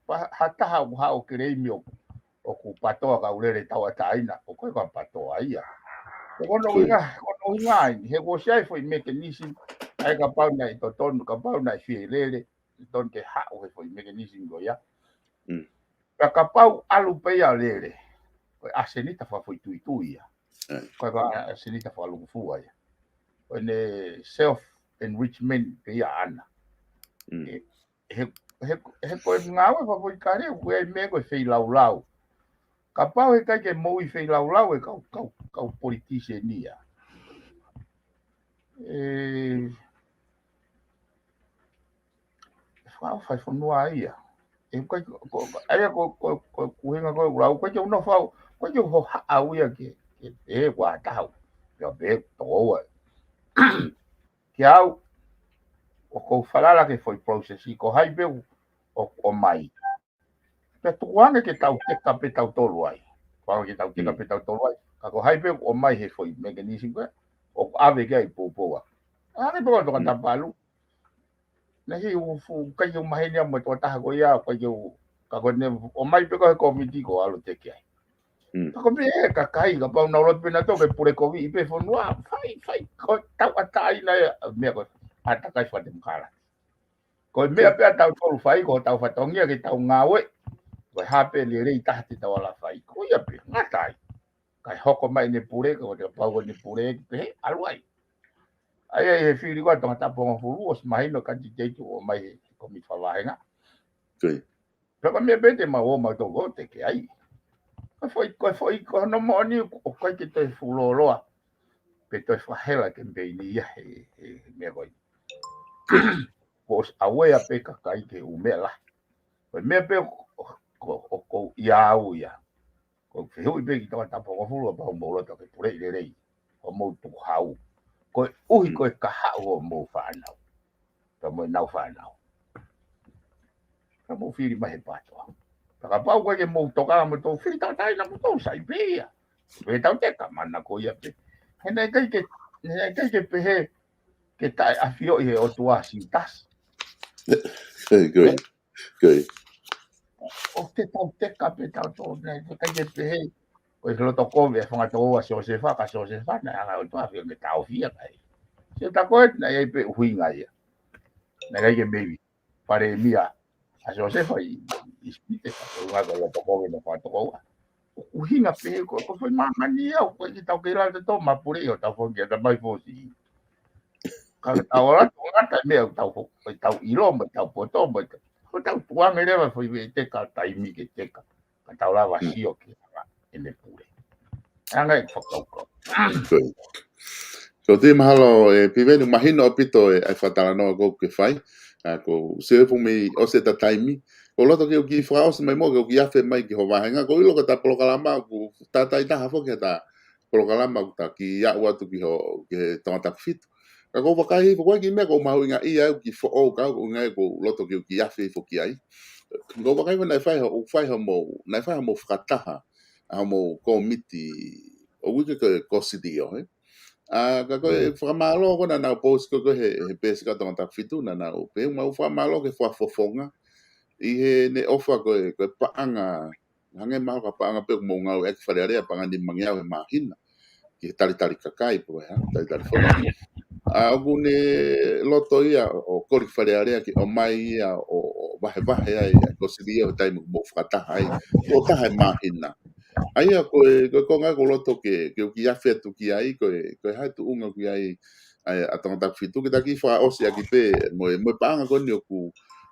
pa-, ha taha ʻoku haʻu ʻo keleimi ʻoku, ʻoku PATOA ka ʻoku lele tauʻatāina, ʻoku ʻikai ko ha PATOA ia. Ko hono ʻuhinga, ko hono ʻuhinga eni, he kuo ʻosi ʻi ai e foʻi mechanism, ʻa ia kapau naʻe totonu, kapau naʻe fie lele, totonu ke haʻu he foʻi mechanism ko ia. Mm. Pea kapau ʻalu pē ia ʻo lele, ko e ʻasenita fakafoʻituitui ia. ʻAi. Ko e ʻasenita fakalūkufua ia. Ko ʻene self-enrichment pē ia ʻaʻana. Mm. ʻE, he, he, he ko e ngāue fakafoʻi kale, ko e meʻa ko e feilaulau. Kapau he ʻikai ke moʻui feilaulau e kau, kau, kau politician ia. ʻE, ʻe fakaʻofa e fonua ia. ʻE ʻikai ko, ko, ʻa ia ko, ko, ko, ko e ʻuhinga ko ē ʻoku lau, ʻikai ke u nofo au, ʻikai ke u hohaʻa au ia ke, ke, ʻe, ko ha taha. Pea pē, toko ua. Kia au, ʻoku ou falala ki he foʻi process ʻi ko hai pē ʻoku, ʻoku ʻomai. Pea tuku ange ke tau teka pē tautolu ai. Tuku ange ke tau teka Mm. pē tautolu ai. Ka ko hai pē ʻoku ʻomai he foʻi mechanism ko ē, ʻoku ʻave ki ai e poupou. ʻAi pē ko e tokanga tapalu. Naʻe ʻikai ke u fu-, ʻikai ke u maheni au mo e tokotaha ko ia, ʻikai ke u, ka ko ʻene ʻomai pē ko ē he kōmiti ko e ʻalu ʻo teke ai. Mm. Ka ko e meʻa ʻa e kakai, kapau naʻa nau loto pē nautolu ke pulekoviʻi pē fonua, fai, fai, ko e tauʻatāina e meʻa ko ē, ʻa e kakai fakatemokalati. Ko e meʻa pē ʻa tautolu fai, ko hotau fatongia ke tau ngāue. Ko e hā pē lelei taha te tau ala fai. Ko ia pē, ngata ai. Kae hoko mai ʻene pule, ko e kapau ko ʻene pule, pehē, ʻalu ai. ʻA ia ʻi he fili ko ē ʻa Tongatapu hongofulu, ʻosi mahino candidate ʻoku ʻomai he kōmiti fakavāhenga. Good. Pea ko e meʻa pē te mau ō mautolu ʻo teke ai. Ko e foʻi, ko e foʻi, ko hono moʻoni ʻoku ʻikai ke toe fuʻu lōloa. Pe toe fakahela e kemipeini ia he, he, he meʻa ko ē. Kuo ʻosi aware pē kakai ki he ʻū meʻa lahi. Ko e meʻa pē ʻoku, ʻoku, ʻoku, ʻoku ʻia au ia. Ko e fehuʻi pē ki Tongatapu hongofulu kapau mou loto ke puleʻi lelei. Ko hoʻomou tukuhau. Koeʻuhi ko e kahaʻu hoʻomou fānau. Ka mo ʻenau fānau. Ka mou fili mai he PATOA. Ka kapau ko ē ke mou toka mo tou fili tauʻatāina mo tou sai pē ia. Pē tau teka mana ko ia pē. He naʻe ʻikai ke, he naʻe ʻikai ke pehē ke taʻeʻafioʻi he ʻOtua Siutasi. Good. Good. ʻOku te tau teka pē tautolu naʻe ʻikai ke pehē. Ko e loto kovi e fanga tokoua ʻa Siosefa, ka Siosefa naʻe hanga ʻe he ʻOtua ʻo ʻafio ke taʻofi ia kae. Siutasi ko ē naʻe ʻi ai pē ʻuhinga ia. Naʻe ʻikai ke meimei palēmia ʻa Siosefa ʻi, ʻi ʻIsipite, ka ko e ʻuhinga ko e loto kovi ʻa e fanga tokoua. ʻUhinga pē ko, ko e foʻi māmani ia, ʻoku ʻikai ke tau kei lava ʻo tau mapuleʻi ʻo tau foki ʻa e tamai fosi. Ka tau ala ʻo ngata meʻa ʻoku tau fo-, ʻoku tau ʻilo, mo tau poto, mo tau, ʻoku tau tuku ange leva foʻi veʻe teka, taimi ke teka. Ka tau lava sio ki he anga ʻene pule. Anga e fakakaukau. Good. Ko e tui mahalo ʻe Piveni, mahino ʻaupito e, e fakatalanoa ʻoku ke fai. ʻA, ko e sio fu mei ʻosi ʻeta taimi. ʻOku ou loto ke u kiʻi fakaʻosi mai mo ke u kiʻi afe mai ki ho vāhenga. ʻOku ou ʻilo ko ʻeta polokalama, ʻoku tātāitaha foki ʻeta polokalama ʻoku ta kiʻi aʻu atu ki ho, ki he Tongatapu fitu. Ka ʻoku ou vakai hifo ko e kiʻi meʻa ʻoku ou mahuʻingaʻia ai, ʻoku kiʻi foʻou ka ʻoku ou ʻuhinga ai ʻoku ou loto ke u kiʻi afe hifo ki ai. ʻOku ou vakai ko ē naʻe fai ho, ʻoku fai hoʻomou, naʻe fai hoʻomou fakataha ʻa hoʻomou kōmiti, ʻoku ʻikai ko e CDO, ē? ʻA, ka ko e fakamālō ko ē naʻa nau post ko ē he, he peesi ʻa Tongatapu fitu naʻa nau pehē, mau fakamālō ki he fakafofonga. ʻI heʻene ʻofa ko e, ko e paʻanga, hangē mahalo ko e paʻanga pē ʻoku mou ngāueʻaki ʻi Fale Alea, paʻanga ʻe nimangeau he māhina. Ki he talitali kakai pē ko e hā, talitali fonua. ʻA, ʻoku ne loto ia ʻo kole ki Fale Alea ke ʻomai ia ʻo, ʻo vahevahe ai, ʻa e ko e CDO he taimi ʻoku mou fakataha ai. Ko e taha he māhina. ʻA ia ko e, ko e konga ʻoku ou loto ke, ke u kiʻi afe atu ki ai, ko e, ko e hā e tuʻunga ʻoku ʻi ai ʻa e, ʻa Tongatapu fitu, ke ta kiʻi fakaʻosi ʻaki pē, mo e, mo e paʻanga ko eni ʻoku,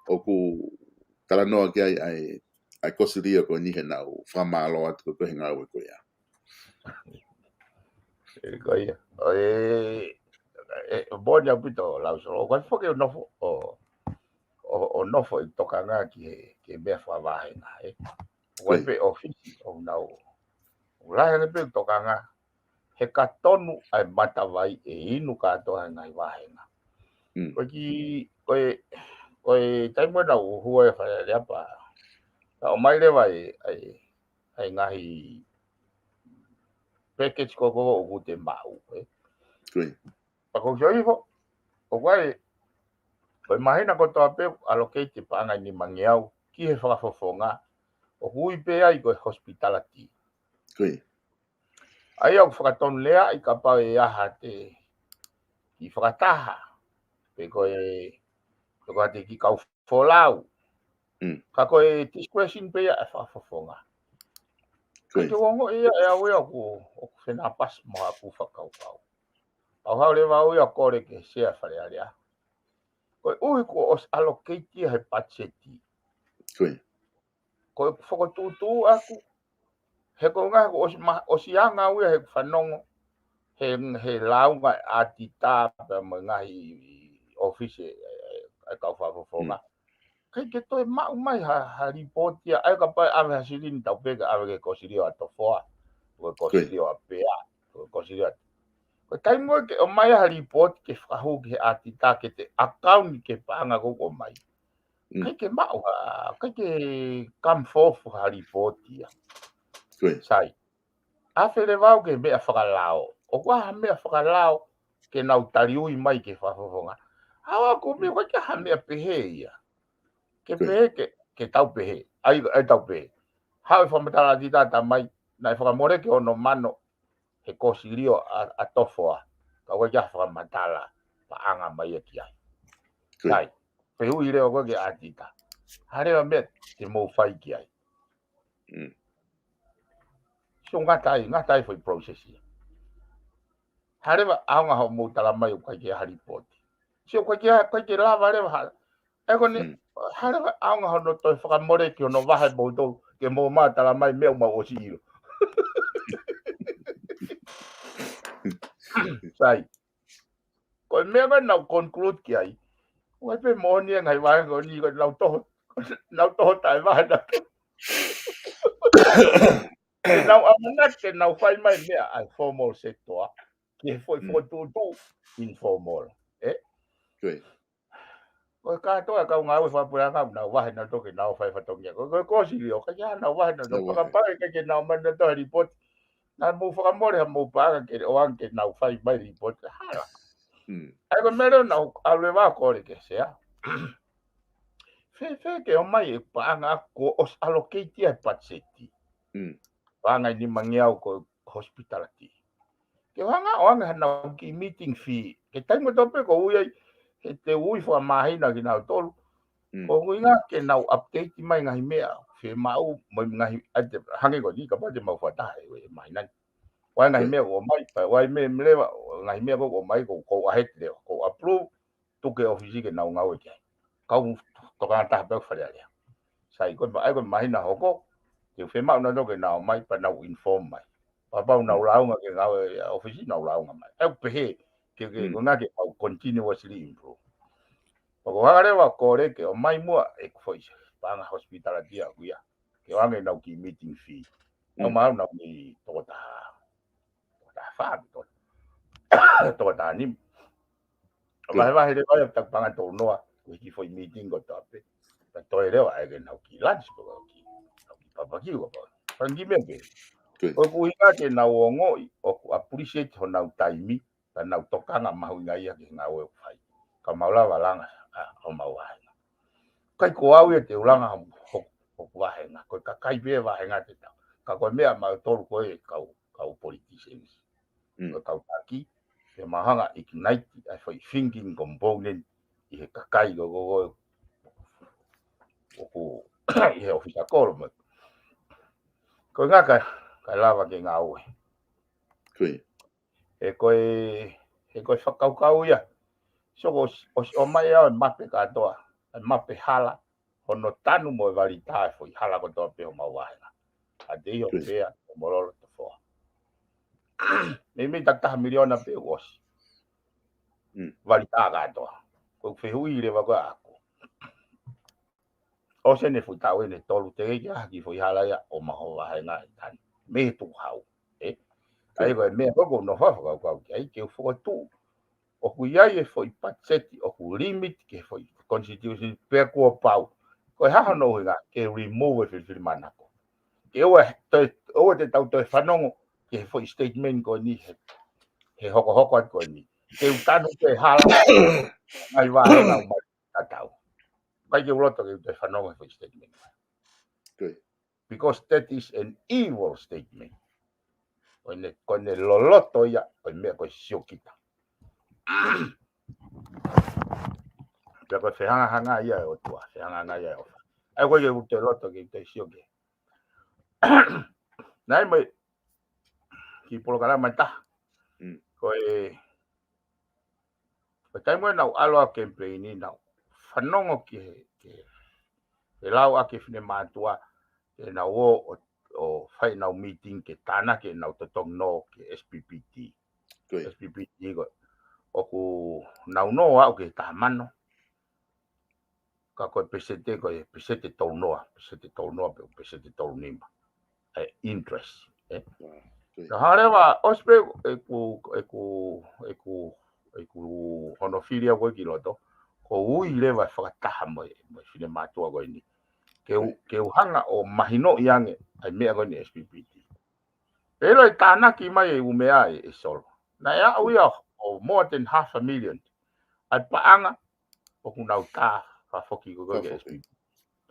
ʻoku talanoa ki ai ʻa e, ʻa e Kosilio ko eni heʻenau fakamālō atu ko e, ko e he ngāue ko ia. ʻE, ko ia. ʻO e, ʻe, ʻo moʻoni ʻaupito Lausolo, ʻoku ʻikai foki ʻo nofo, ʻo, ʻo, ʻo nofo ʻi tokanga ki he, ki he meʻa fakavāhenga, ē. ʻOku ʻi ai pē ʻōfisi, ʻoku nau, ʻoku lahi ange pē tokanga, he ka tonu ʻa e matavai ʻe inu kātoa he ngaahi vāhenga. Mm. Ko e ki, ko e, ko e taimi ʻoku nau hū ai Fale Alea pea, ka ʻomai leva e, ʻa e, ʻa e ngaahi package ko ē ʻoku te maʻu, ē. Ko ia. Pea ʻoku ou sio hifo, ʻoku ʻi ai, ko e māhina kotoa pē, allocate e paʻanga ʻe nimangeau ki he fakafofonga, ʻoku ui pē ai ko e hospitality. Ko ia. ʻA ia ʻoku fakatonulea ʻi kapau ʻe ʻi ai ha kiʻi fakataha, pe ko e, pe ko ha kiʻi kau folau. Mm. Ka ko e discretion pē ia ʻa e fakafofonga. Ko ia. Ka ke ongoʻi ia ʻe au ia ʻoku, ʻoku fenāpasi mo haʻaku fakakaukau. ʻOku ou haʻu leva au ia ʻo kole ki he Sea Fale Alea. Koeʻuhi kuo ʻosi allocate ia he patiseti. Ko ia. Ko e fokotuʻutuʻu ʻaku, he ko e ngaahi ʻoku ʻosi ma-, ʻosi anga au ia he fanongo, he, he lāunga ʻa e ʻatita pea mo e ngaahi ʻōfisi ʻa e, ʻa e kau fakafofonga. Mm. ʻIkai ke toe maʻu mai ha, ha lipooti ia, ʻa ia kapau ʻe ʻave ha silini tau pē ke ʻave ki he Kosilio ʻa Tofoa, ko e Kosilio ʻa Pea, ko e Kosilio ʻa, ko e taimi ko ē ke ʻomai ha lipooti ke fakahū ki he ʻatita ke te account ki he paʻanga ko ē ʻoku ʻomai. Mm. ʻIkai ke maʻu ha, ʻikai ke come forth ha lipooti ia. Ko ia. Sai. Afe leva au ki he meʻa fakalao. ʻOku ʻi ai ha meʻa fakalao ke nau taliui mai ki he fakafofonga. ʻA ia ko e meʻa ʻoku ʻikai ke ʻi ai ha meʻa pehē ia. Ke pehē ke, ke tau pehē. ʻAi, ʻai tau pehē. Haʻu e fakamatala ʻatita mai, naʻe fakamoleki hono mano he Kosilio ʻa, ʻa Tofoa. Ka ʻoku ʻikai ke ʻi ai ha fakamatala paʻanga mai ia ki ai. Ko ia. Sai. Fehuʻi leva ko ē ki he ʻatita. Hā leva e meʻa te mou fai ki ai. Mm. Sio ngata ai, ngata ai foʻi process ia. Hā leva ʻaonga hoʻomou tala mai ʻoku ʻikai ke ʻi ai ha lipooti. Sio ʻoku ʻikai ke, ʻikai ke lava leva ha. ʻE ko eni, mm, hā leva ʻaonga hono toe fakamoleki hono vahe moutolu, ke mou ō mai ʻo tala mai meʻa ʻoku mau ʻosi ʻilo. Sai. Ko e meʻa ko ē naʻa ku conclude ki ai. ʻOku ʻi ai pē moʻoni e ngaahi vahe ko eni ko ē naʻa ku toho, naʻa ku toho taʻevahe naʻa ku toho. Naʻa ku ʻamanaki te nau fai mai meʻa ʻa e formal sector. Ki he foʻi, mm, fokotuʻutuʻu informal. Ē? Ko ia. Ko e kātoa e kau ngāue fakapuleʻanga, naʻa nau vahe nautolu ke nau fai fatongia. Ko, ko, ko e Kosilio, ʻikai ke nau vahe nautolu. Nau vahe. Kapau ʻe ʻikai ke nau ʻomai nautolu ha lipooti. Naʻa mou fakamole haʻamou paʻanga ke ʻoange ke nau fai mai lipooti. Hala. Mm. ʻA ia ko e meʻa leva naʻa ku ʻalu leva ʻo kole ki he Sea. Fēfē ke ʻomai e paʻanga kuo ʻosi allocate ia he patiseti. Mm. Paʻanga ʻe nimangeau ko e hospitality. Ke hanga ʻo ʻoange hanau kiʻi meeting fee. Ke taimi kotoa pē ʻoku ui ai, he te ui fakamāhina kinautolu. Mm. Ko e ʻuhinga ke nau update mai ngaahi meʻa, fiemaʻu, mo e ngaahi, ʻa ia te, hangē ko eni, kapau te mau fakataha he, he māhina ni. ʻOku ʻi ai ngaahi, okay, meʻa ʻoku ʻomai, pea ʻoku ʻi ai meʻa leva, ngaahi meʻa ʻoku ʻomai, ʻoku, ʻoku ahead leva, ʻoku approve, tuku ki he ʻōfisi ke nau ngāue ki ai. Kau tokanga taha pē ʻa Fale Alea. Sai, ko e ma-, ʻa ia ko e māhina hoko, te u fiemaʻu nautolu ke nau ōmai pea nau inform mai. Pea kapau naʻa nau, mm, lāunga ki he ngāue ʻa e ʻōfisi, nau lāunga mai. ʻOku pehē, ke, ke, mm, ko e ʻuhinga ke mau continuously improve. Pea ko e hanga leva ʻo kole ke ʻomai muʻa ʻeku foʻi paʻanga hospitality ʻaʻaku ia. Ke ʻoange ʻenau kiʻi meeting fee. Nau, mm, maʻu ʻenau kiʻi toko taha. Toko taha fā, toko, toko taha nima. ʻO, good, vahevahe leva ia ʻa e paʻanga tolu noa, ko e kiʻi foʻi meeting kotoa pē. Pea toe leva ʻa e ke nau kiʻi lunch, pe ko e kiʻi, nau kiʻi papakiu, ko e kiʻi meʻa pē. Good. Ko e ʻuhinga ke nau ongoʻi ʻoku appreciate honau taimi, pea nau tokanga mahuʻinga ia ki he ngāue ʻoku fai. Ka mau lava langa, ʻa, ʻo mau vahenga. ʻIkai ko au ia te u langa ho-, ho-, hoku vahenga. Ko e kakai pē vahenga te tau. Ka ko e meʻa mautolu ko e kau, kau politicians. Mm. Ko e kau taki, ke mau hanga ʻo ignite ʻa e foʻi thinking component ʻi he kakai ko, ko, ko, ʻoku, ʻi he ʻōfisa kolo mai. Ko e ʻuhinga ka, kae lava ke ngāue. He ko e, he ko e fakakaukau ia. So, ʻosi, ʻosi ʻomai ʻe au e mape kātoa, e mape hala, hono tanu mo e valita e foʻi hala kotoa pē homau vāhenga. ʻA ʻIo, Pea, Tomololo, Tofoa. Meimei takitaha miliona pē ʻosi. Valita kātoa. Ko e fehuʻi leva ko ē ʻaʻaku. ʻOsi ʻene foʻi taʻu ʻe tolu teʻeki ke ʻi ai ha kiʻi foʻi hala ia ʻo homau vāhenga ʻi Tonga ni. Mei he tukuhau. ʻE? ʻA ia ko e meʻa ko ē ʻoku ou nofo fakakaukau ki ai, ke u fokotuʻu. ʻOku ʻi ai e foʻi patiseti, ʻoku limit ki he foʻi constitution pea kuo pau. Ko e hā hono ʻuhinga, ke remove e filifilimānako. Ke ʻoua toe, ʻoua te tau toe fanongo ki he foʻi statement ko eni he, he hokohoko atu ko eni. Ke u tanu ke hala, ngaahi vāhenga ʻoku mai tatau. ʻIkai ke u loto ke u toe fanongo he foʻi statement. Because that is an evil statement. Ko ʻene, ko ʻene loloto ia, ko e meʻa ko e siokita. Pea ko e fehangahanga ia ʻe ʻOtua, fehangahanga ia ʻe ʻOfa. ʻA ia ko e ke u toe loto ke u toe sio ki ai. Naʻe mai, ki polokalama ʻe taha. Ko e, ko e taimi ʻe nau ʻalu ʻo kemipeini nau fanongo ki he, ki he, he lau ʻa e finemātuʻa, ke nau ō ʻo, ʻo fai ʻenau meeting ke tānaki ʻenau totongi nō ki he S P P T. S P P T ko ē. ʻOku nau nō aʻu ki he taha mano. Ka ko e peseti, ko e peseti tolu noa, peseti tolu noa pe peseti tolu nima. ʻE interest. ʻE. Ka hale va, ʻosi pē ʻeku, ʻeku, ʻeku, ʻeku hono fili au ko ē ki loto, ko e ui leva fakataha mo e, mo e finemātuʻa ko eni. Ke u, ke u hanga ʻo mahinoʻi ange, ʻa e meʻa ko eni S P P T. Pea ʻilo e tānaki mai e umea ʻe, ʻe Solo. Naʻe aʻu ia ʻo more than half a million. ʻA e paʻanga, ʻoku nau tā, fafoki ko ē ki he S P P T.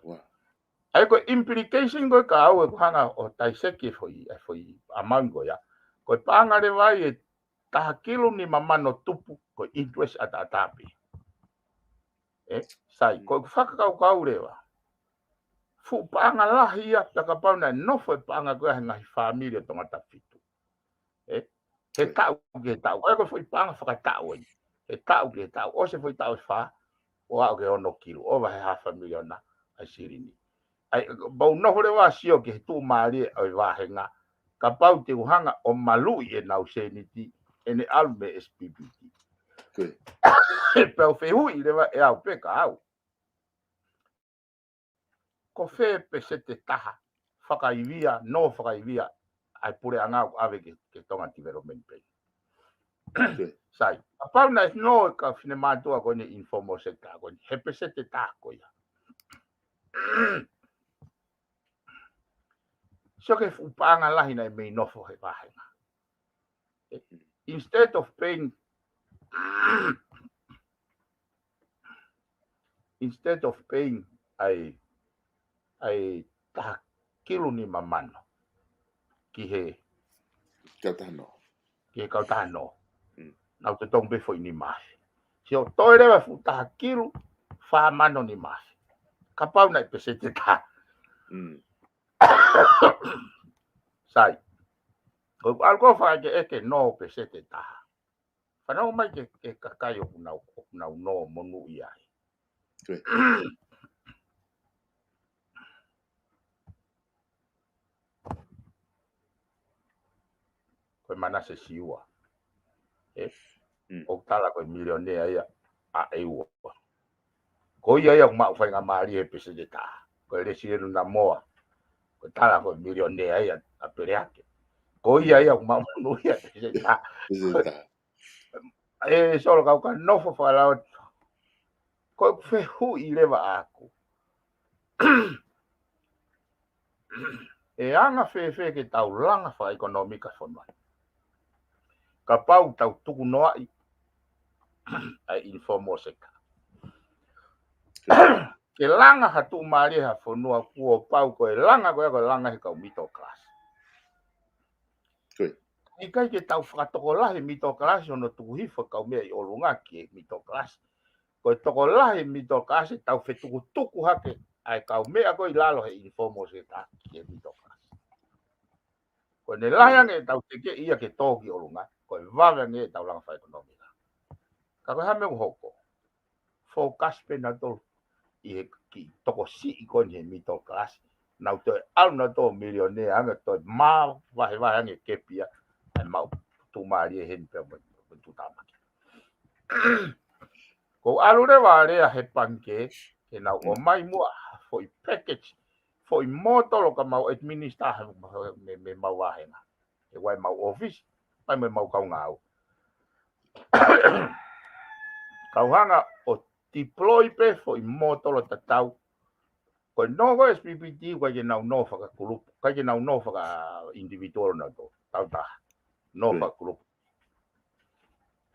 ʻA ia ko e implication ko ē ka au ʻeku hanga ʻo taiseki e foʻi, e foʻi amount ko ia. Ko e paʻanga leva ʻe taha kilu nima mano tupu, ko e interest ʻataʻatā pē. ʻE, sai, ko ʻeku fakakaukau leva. Fuʻu paʻanga lahi ia, pea kapau naʻe nofo e paʻanga ko ia he ngaahi fāmili ʻo Tongatapu fitu. ʻE, he taʻu ki he taʻu. ʻA ia ko e foʻi paʻanga fakataʻu eni. He taʻu ki he taʻu. ʻOsi e foʻi taʻu ʻe fā, ʻo aʻu ki he ono kilu. ʻOva he half a million ʻa e silini. ʻA ia, pau nofo leva sio ki he tuʻumālie ʻo e vāhenga. Kapau te u hanga ʻo maluʻi ʻenau sēniti, ʻene ʻalu mei S P P T. Pea u fehuʻi leva ʻe au pē ka au. Ko fē peseti taha, fakaivia, nō fakaivia, ʻa e puleʻanga ʻoku ʻave ki he, ki he Tonga Development Bank. Sai, kapau naʻe nō e kau finemātuʻa ko eni informal sector ko eni, he peseti taha ko ia. Sio ki he fuʻu paʻanga lahi naʻe mei nofo he vāhenga. Instead of paying, instead of paying ʻa e, ʻa e taha kilu nima mano ki he kautaha nō. Ki he kautaha nō. Nau totongi pē foʻi nima afe. Sio toe leva fuʻu taha kilu, fā mano nima afe. Kapau naʻe peseti taha. Sai. Ko ʻeku ʻalu ko ē ʻo fakaʻekeʻeke nō peseti taha. Fanongo mai ki he, ki he kakai ʻoku nau, ʻoku nau nō monūʻia ai. Ko e Manase Siua. ʻE? ʻOku tala ko e milionea ia ʻa ʻEua. Ko ia ia ʻoku maʻu faingamālie he peseti taha. Ko e Lesielu Namoa. ʻOku tala ko e milionea ia ʻa Peleake. Ko ia ia ʻoku maʻu monūʻia he peseti taha. ʻE Solo, kau ka nofo fakalao. Ko ʻeku fehuʻi leva ʻaʻaku. ʻE anga fēfē ke tau langa fakaʻekonōmika fonua. Kapau tau tuku noaʻi ʻa e informal sector. Ke langa ha tuʻumālie ha fonua kuo pau ko e langa ko ia ko e langa he kau middle class. ʻIkai ke tau fakatokolahi middle class hono tuku hifo e kau meʻa ʻi ʻolunga ki he middle class. Ko e tokolahi middle class tau fetukutuku hake ʻa e kau meʻa ko ē ʻi lalo he informal sector ki he middle class. Ko ʻene lahi ange ʻetau tekeʻi ia ke tō ki ʻolunga, ko e vave ange ʻetau langa fakaʻekonōmika. Ka ko e hā e meʻa ʻoku hoko? Focus pē nautolu ʻi he kiʻi tokosiʻi ko eni he middle class. Nau toe ʻalu nautolu milionea ange, toe māvahevahe ange kepi ia, ʻa e maʻu tuʻumālie heni pea mo, mo tuʻutāmaki. Ko u ʻalu leva ʻo lea he pangikē, ke nau ʻomai muʻa foʻi package, foʻi mōtolo ka mau administer he, mei, mei mau vāhenga. ʻE ʻi ai ʻemau ʻōfisi, ʻi ai mo ʻemau kaungāʻapi. Kau hanga ʻo deploy pē foʻi mōtolo tatau. Ko e nō ko ē S P P T, ʻikai ke nau nō fakakulupu, ʻikai ke nau nō faka-individual nautolu, tautaha. Nō fakakulupu.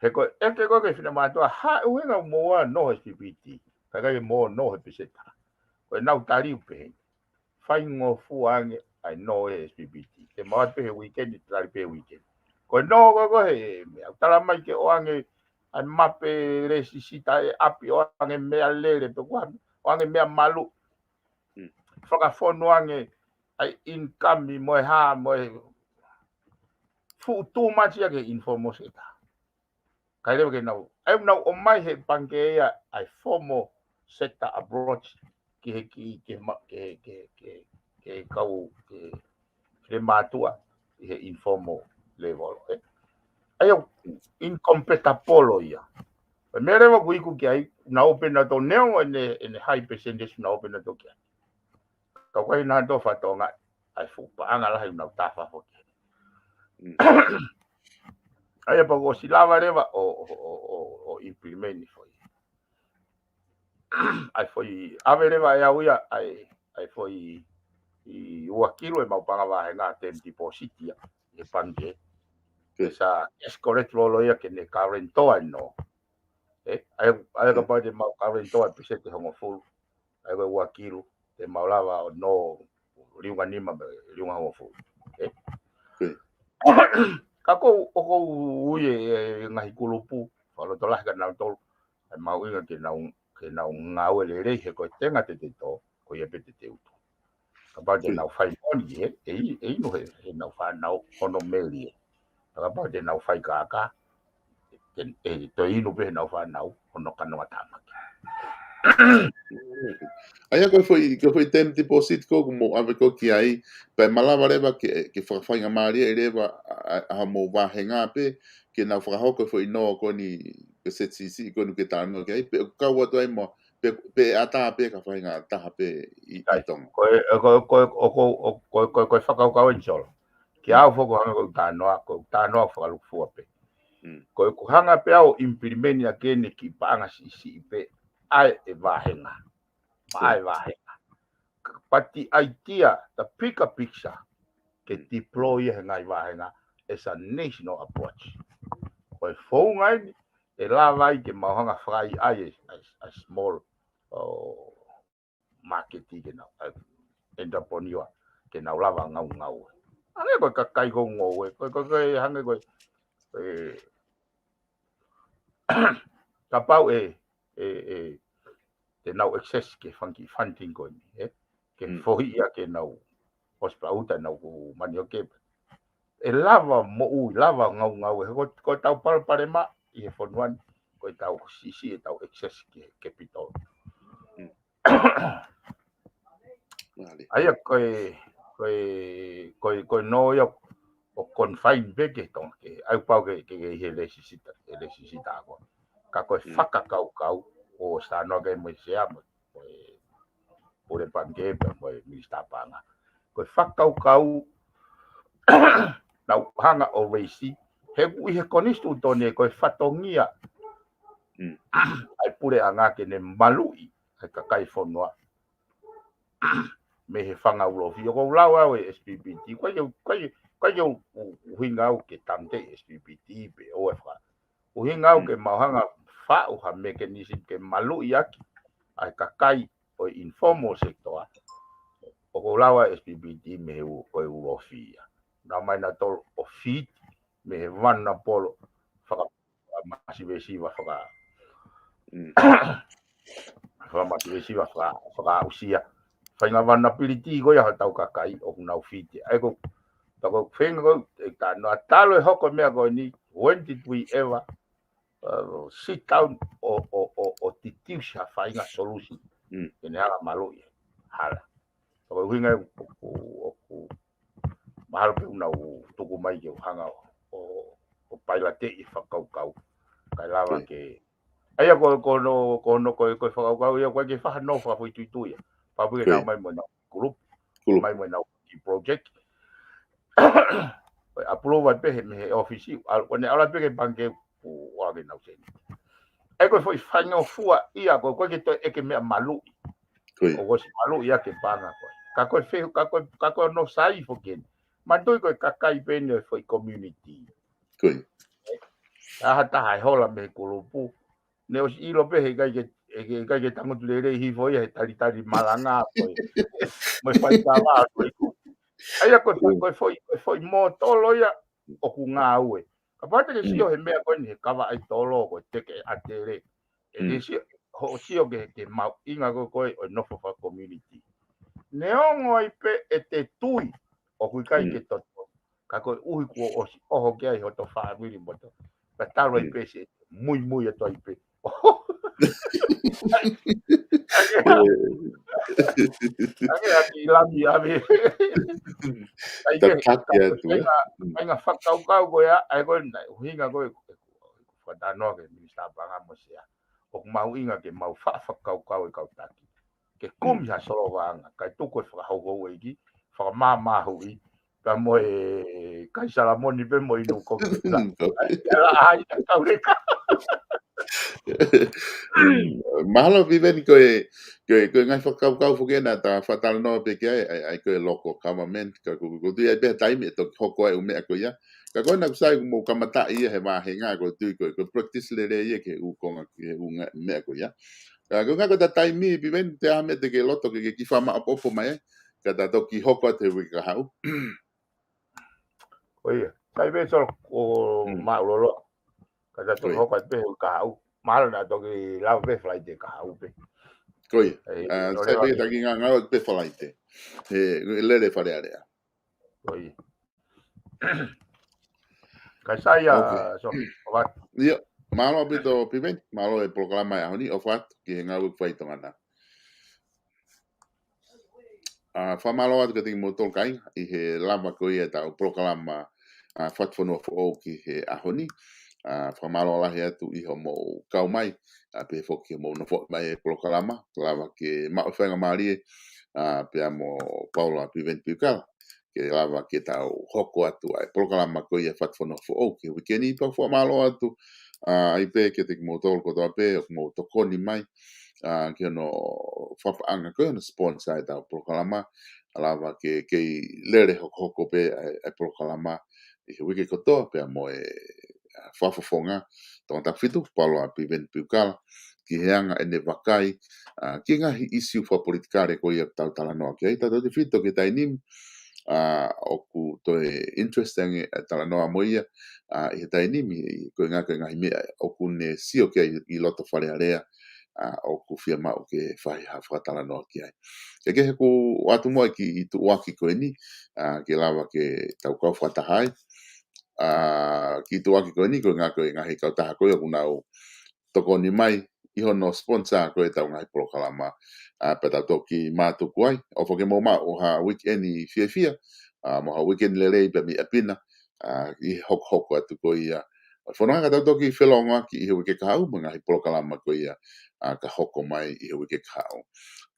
He ko e ʻeke ko ē ki he finemātuʻa, ha ʻuhinga ʻoku mou ʻalu ʻo nō he S P P T, ka ʻikai ke mou nō he peseta. Ko ʻenau tali pē heni. Faingofua ange ʻa e nō he S P P T. Te mau ʻatu pē he weekend, tali pē he weekend. Ko e nō ko ē ko ē he meʻa, ʻoku tala mai ke ʻoange ʻa e mape lēsisita ʻe ʻapi, ʻoange meʻalele pe ko e hā, ʻoange meʻa malu. Fakafonu ange ʻa e income mo e hā, mo e fuʻu too much ia ki he informal sector. ʻIkai leva ke nau, ʻa ia ʻoku nau ʻomai he pangikē ia ʻa e formal sector approach ki he, ki, ki he ma-, ki he, ki he, ki he, ki he kau, ki he finemātuʻa ʻi he informal level, ē. ʻA ia ʻoku incompatible ia. Ko e meʻa leva ʻoku iku ki ai, nau open nautolu neongo ʻene, ʻene high percentage, nau open nautolu ki ai. Ka ʻoku ʻikai nautolu fatongia ʻa e fuʻu paʻanga lahi ʻoku nau tā fafo ki ai. ʻA ia pea kuo ʻosi lava leva ʻo, ʻo, ʻo, ʻo, ʻo implement foʻi. ʻA e foʻi, ʻave leva ʻe au ia, ʻa e, ʻa e foʻi ʻi ua kilu ʻemau paʻanga vāhenga term deposit ia, ʻi he pangikē. Ke sa cash collateral ia ke ne guarantor ʻa e nō. Ē, ʻa ia, ʻa ia kapau te mau guarantor ʻa e peseti ʻe hongofulu. ʻA ia ko e ua kilu, te mau lava ʻo nō liunga nima mo e liunga hongofulu. Ē? Ka ʻoku ou, ʻoku ou ui e, e ngaahi kulupu fakalotolahi kia nautolu, ʻa e mahuʻinga ke nau, ke nau ngāue lelei he ko e tenga te te tō, ko ia pē te te utu. Kapau te nau fai moʻoni ē, ʻe, ʻe inu he, he nau fānau hono meli ē. Kapau te nau fai kākā, ʻe, ʻe toe inu pē he nau fānau hono kanonga tāmaki. ʻA ia ko e foʻi, ko e foʻi term deposit ko ē ʻoku mou ʻave ko ē ki ai, pea malava leva ke, ke fakafaingamālie leva ʻa, ʻa, ʻa hoʻomou vāhenga pē, ke nau fakahoko e foʻi nō ko eni peseti siʻisiʻi ko eni ke talanoa ki ai, pe ʻoku kau atu ai mo, pe, pe ʻatā pē ka faʻahinga taha pē ʻi, ʻi Tonga. Ko e, ko e, ko e, ko e, ko e, ko e, ko e fakakaukau eni Solo. Kia au foki ʻoku hanga ko e talanoa, ko e talanoa fakalūkufua pē. Ko e ʻoku hanga pē au ʻo implement ʻaki eni kiʻi paʻanga siʻisiʻi pē ʻa e vāhenga. Maʻa e vāhenga. But the idea, the bigger picture, ke deploy ia he ngaahi vāhenga as a national approach. Ko e founga eni, ʻe lava ai ke mau hanga fai ai e, a, a small, ʻo, market ke nau, ʻa e entrepreneur, ke nau lava ngaungaue. Hangē ko e kakai ko ē ʻoku ngoue, ko e, ko e, ko e, hangē ko e, ē, kapau ʻe, ʻe, ʻe, te nau access ki he funky funding ko eni, ē? Ke foʻi ia ke nau, ʻosi pē ʻa e ʻuta ʻenau manioke. ʻE lava moʻui, lava ngaungaue, he ko, ko ʻetau palopalema ʻi he fonua ni, ko ʻetau siʻisiʻi ʻetau access ki he capital. ʻA ia ko e, ko e, ko e, ko e nō ia ʻoku confine pē ki Tonga, ke, ʻai pau ke, ke, ke ʻi he lēsisita, he lēsisita ko ē. Ka ko e fakakaukau ʻoku ou talanoa ki ai mo e Sea mo, mo e Pule Pangikē pea mo e Minisitā Paʻanga. Ko e fakakaukau naʻa ku hanga ʻo raise, he ʻoku ʻi he konisitūtone ko e fatongia ʻa e puleʻanga ke ne maluʻi ʻa e kakai fonua mei he fanga ulofi. ʻOku ou lau au e S P P T, ʻikai ke, ʻikai ke, ʻikai ke u, u, ʻuhinga au ke tāmateʻi S P P T pe ʻoua ʻe faka-, ʻuhinga au ke mau hanga faʻu ha mechanism ke maluʻi ʻaki ʻa e kakai ʻo e informal sector. ʻOku ou lau au e S P P T mei he u-, ko e ulofi ia. Naʻa mai nautolu ʻo feed mei he vana polo faka-, fakamasiva siva faka-, fakamasiva siva faka-, fakaʻusia. Fainga vulnerability ko ia hotau kakai ʻoku nau feed. ʻA ia ko, Ka ko e feinga ko ē, ʻe tā noa talu e hoko e meʻa ko eni, when did we ever, uh, sit down ʻo, ʻo, ʻo, ʻo titiusi ha faʻahinga solution? Mm. Ke ne hala maluʻi. Hala. Ka ko e ʻuhinga ʻoku, ʻoku, ʻoku mahalo pē ʻoku nau tuku mai ke u hanga ʻo, ʻo, ʻo pailateʻi e fakakaukau. Kae lava ke. ʻA ia ko, ko hono, ko hono, ko e, ko e fakakaukau ia, ko e ke faʻa nofo fakafoʻituitui ia. Pau pē ke nau mai mo ʻenau kulupu. Kulupu. Mai mo ʻenau project. Ko e approve pē he, mei he ʻōfisi. ʻA, ko ʻene ʻalu pē ki he pangikē ʻo ʻoange ʻenau sēniti. ʻA ia ko e foʻi faingofua ia, ko e, ko e ke toe ʻeke meʻa maluʻi. Ko ia. ʻOku ʻosi maluʻi ia ke paʻanga ko ē. Ka ko e fe-, ka ko e, ka ko hono sai foki eni. Manatuʻi ko e kakai pē eni ʻo e foʻi community. Ko ia. ʻA ha taha ʻe hola mei he kulupu. Ne ʻosi ʻilo pē he ʻikai ke, he ʻikai ke tangutu lelei hifo ia he talitali malanga ko ē. Mo e faitava ko ē. ʻA ia ko e, ko e foʻi, ko e foʻi mōtolo ia ʻoku ngāue. Kapau te ke sio he meʻa ko eni he kava ʻai tolo ko e teke ʻatele. ʻE ke sio, hoʻo sio ke, ke mahuʻinga ko ē ko ē ʻo e nofo faka-community. Neongo ai pē ʻete tui ʻoku ʻikai ke toto. Ka koeʻuhi kuo ʻosi ʻoho ki ai hoto fāmili mo hoto. Ka talu ai pē se muimui atu ai pē. Ange ha kiʻi lami ʻave. ʻA ia ke, ka ko e faʻahinga, faʻahinga fakakaukau ko ia, ʻa ia ko e ʻuhinga ko ē, ko e, ko e, ko e faʻa talanoa ki he Minisitā Paʻanga mo Sea. ʻOku mahuʻinga ke mau faʻa fakakaukau e kau taki. Ke kumi ha solovaʻanga, kae tuku e fakahouhou ʻeiki, fakamāmāhuʻi, pea mo e kai salamoni pē mo inu koki. ʻAi, ʻai, ʻai, kau leka. Mahalo Piveni ko e, ko e, ko e ngaahi fakakaukau foki ena ta faʻa talanoa pē ki ai, ʻa ia, ʻa ia ko e local government, ka ko, ko tui ai pē taimi ʻe toki hoko ai ʻū meʻa ko ia. Ka ko ena ʻoku sai ʻoku mou kamataʻi ia he vāhenga ko tui ko, ko practice lelei ia ki he ʻū konga, ki he ʻū meʻa ko ia. Ka ko e ngaahi ko e taimi Piveni, te aha meʻa te ke loto ke, ke kiʻi faʻa maʻopoʻopo mai ai. Ka ta toki hoko atu he uike kahaʻu. Ko ia. Sai pē Solo ʻo māʻulolo. Ka ta toki hoko atu pē he uike kahaʻu. Mahalo naʻa toki lau pē Falaite kahaʻu pē. Ko ia. ʻA, sai pē taki ngā ngā pē Falaite. He lele Fale Alea. Ko ia. Kae sai ia, Solo, ʻofa atu. Ia, mālō ʻaupito Piveni, mālō e polokalama e ʻaho ni, ʻofa atu ki he ngāue ʻoku fai ʻi Tonga na. ʻA, fakamālō atu kiate kimoutolu kāinga, ʻi he lava ko ia ʻetau polokalama, ʻa, Fatufonua Foʻou ki he ʻaho ni. ʻA, fakamālō lahi atu ʻi hoʻomou kau mai, ʻa, pehē foki hoʻomou nofo mai e polokalama, lava ke maʻu e faingamālie, ʻa, pea mo Paula Piveni Piukala. Ke lava ke tau hoko atu ai polokalama ko ia Fatufonua Foʻou ki he uike ni pea fakamālō atu, ʻa, ai pē kiate kimoutolu kotoa pē, ʻoku mou tokoni mai, ʻa, ki hono fakapaʻanga ko ia hono sponsor ʻetau polokalama, ʻa lava ke kei lele hokohoko pē ai, ai polokalama ʻi he uike kotoa pea mo e, ʻa, fakafofonga Tongatapu fitu, Paula Piveni Piukala, ki he anga ʻene vakai, ʻa, ki he ngaahi ʻisiū fakapolitikale ko ia ʻoku tau talanoa ki ai, tautautefito ki he taimi ni, ʻa, ʻoku toe interesting e talanoa mo ia, ʻa, ʻi he taimi ni, ko e ngaahi, ko e ngaahi meʻa ʻoku ne sio ki ai ʻi loto Fale Alea, ʻa, ʻoku fiemaʻu ke fai ha fakatalanoa ki ai. Ke kehe ʻoku ʻoatu muʻa e kiʻi tuʻuaki ko eni, ʻa, ke lava ke tau kau fakataha ai. ʻA, kiʻi tuʻuaki ko eni ko e ngaahi, ko e ngaahi kautaha ko ia ʻoku nau tokoni mai ʻi hono sponsor ko ē ʻetau ngaahi polokalama. ʻA, pea tau toki mātuku ai. ʻOfa ke mou maʻu ha weekend fiefia, ʻa, mo ha weekend lelei pea mei ʻapi na, ʻa, ʻi he hokohoko atu ko ia. ʻA, fononga ka tau toki felōngoaki ʻi he uike kahaʻu mo e ngaahi polokalama ko ia, ʻa, ka hoko mai ʻi he uike kahaʻu.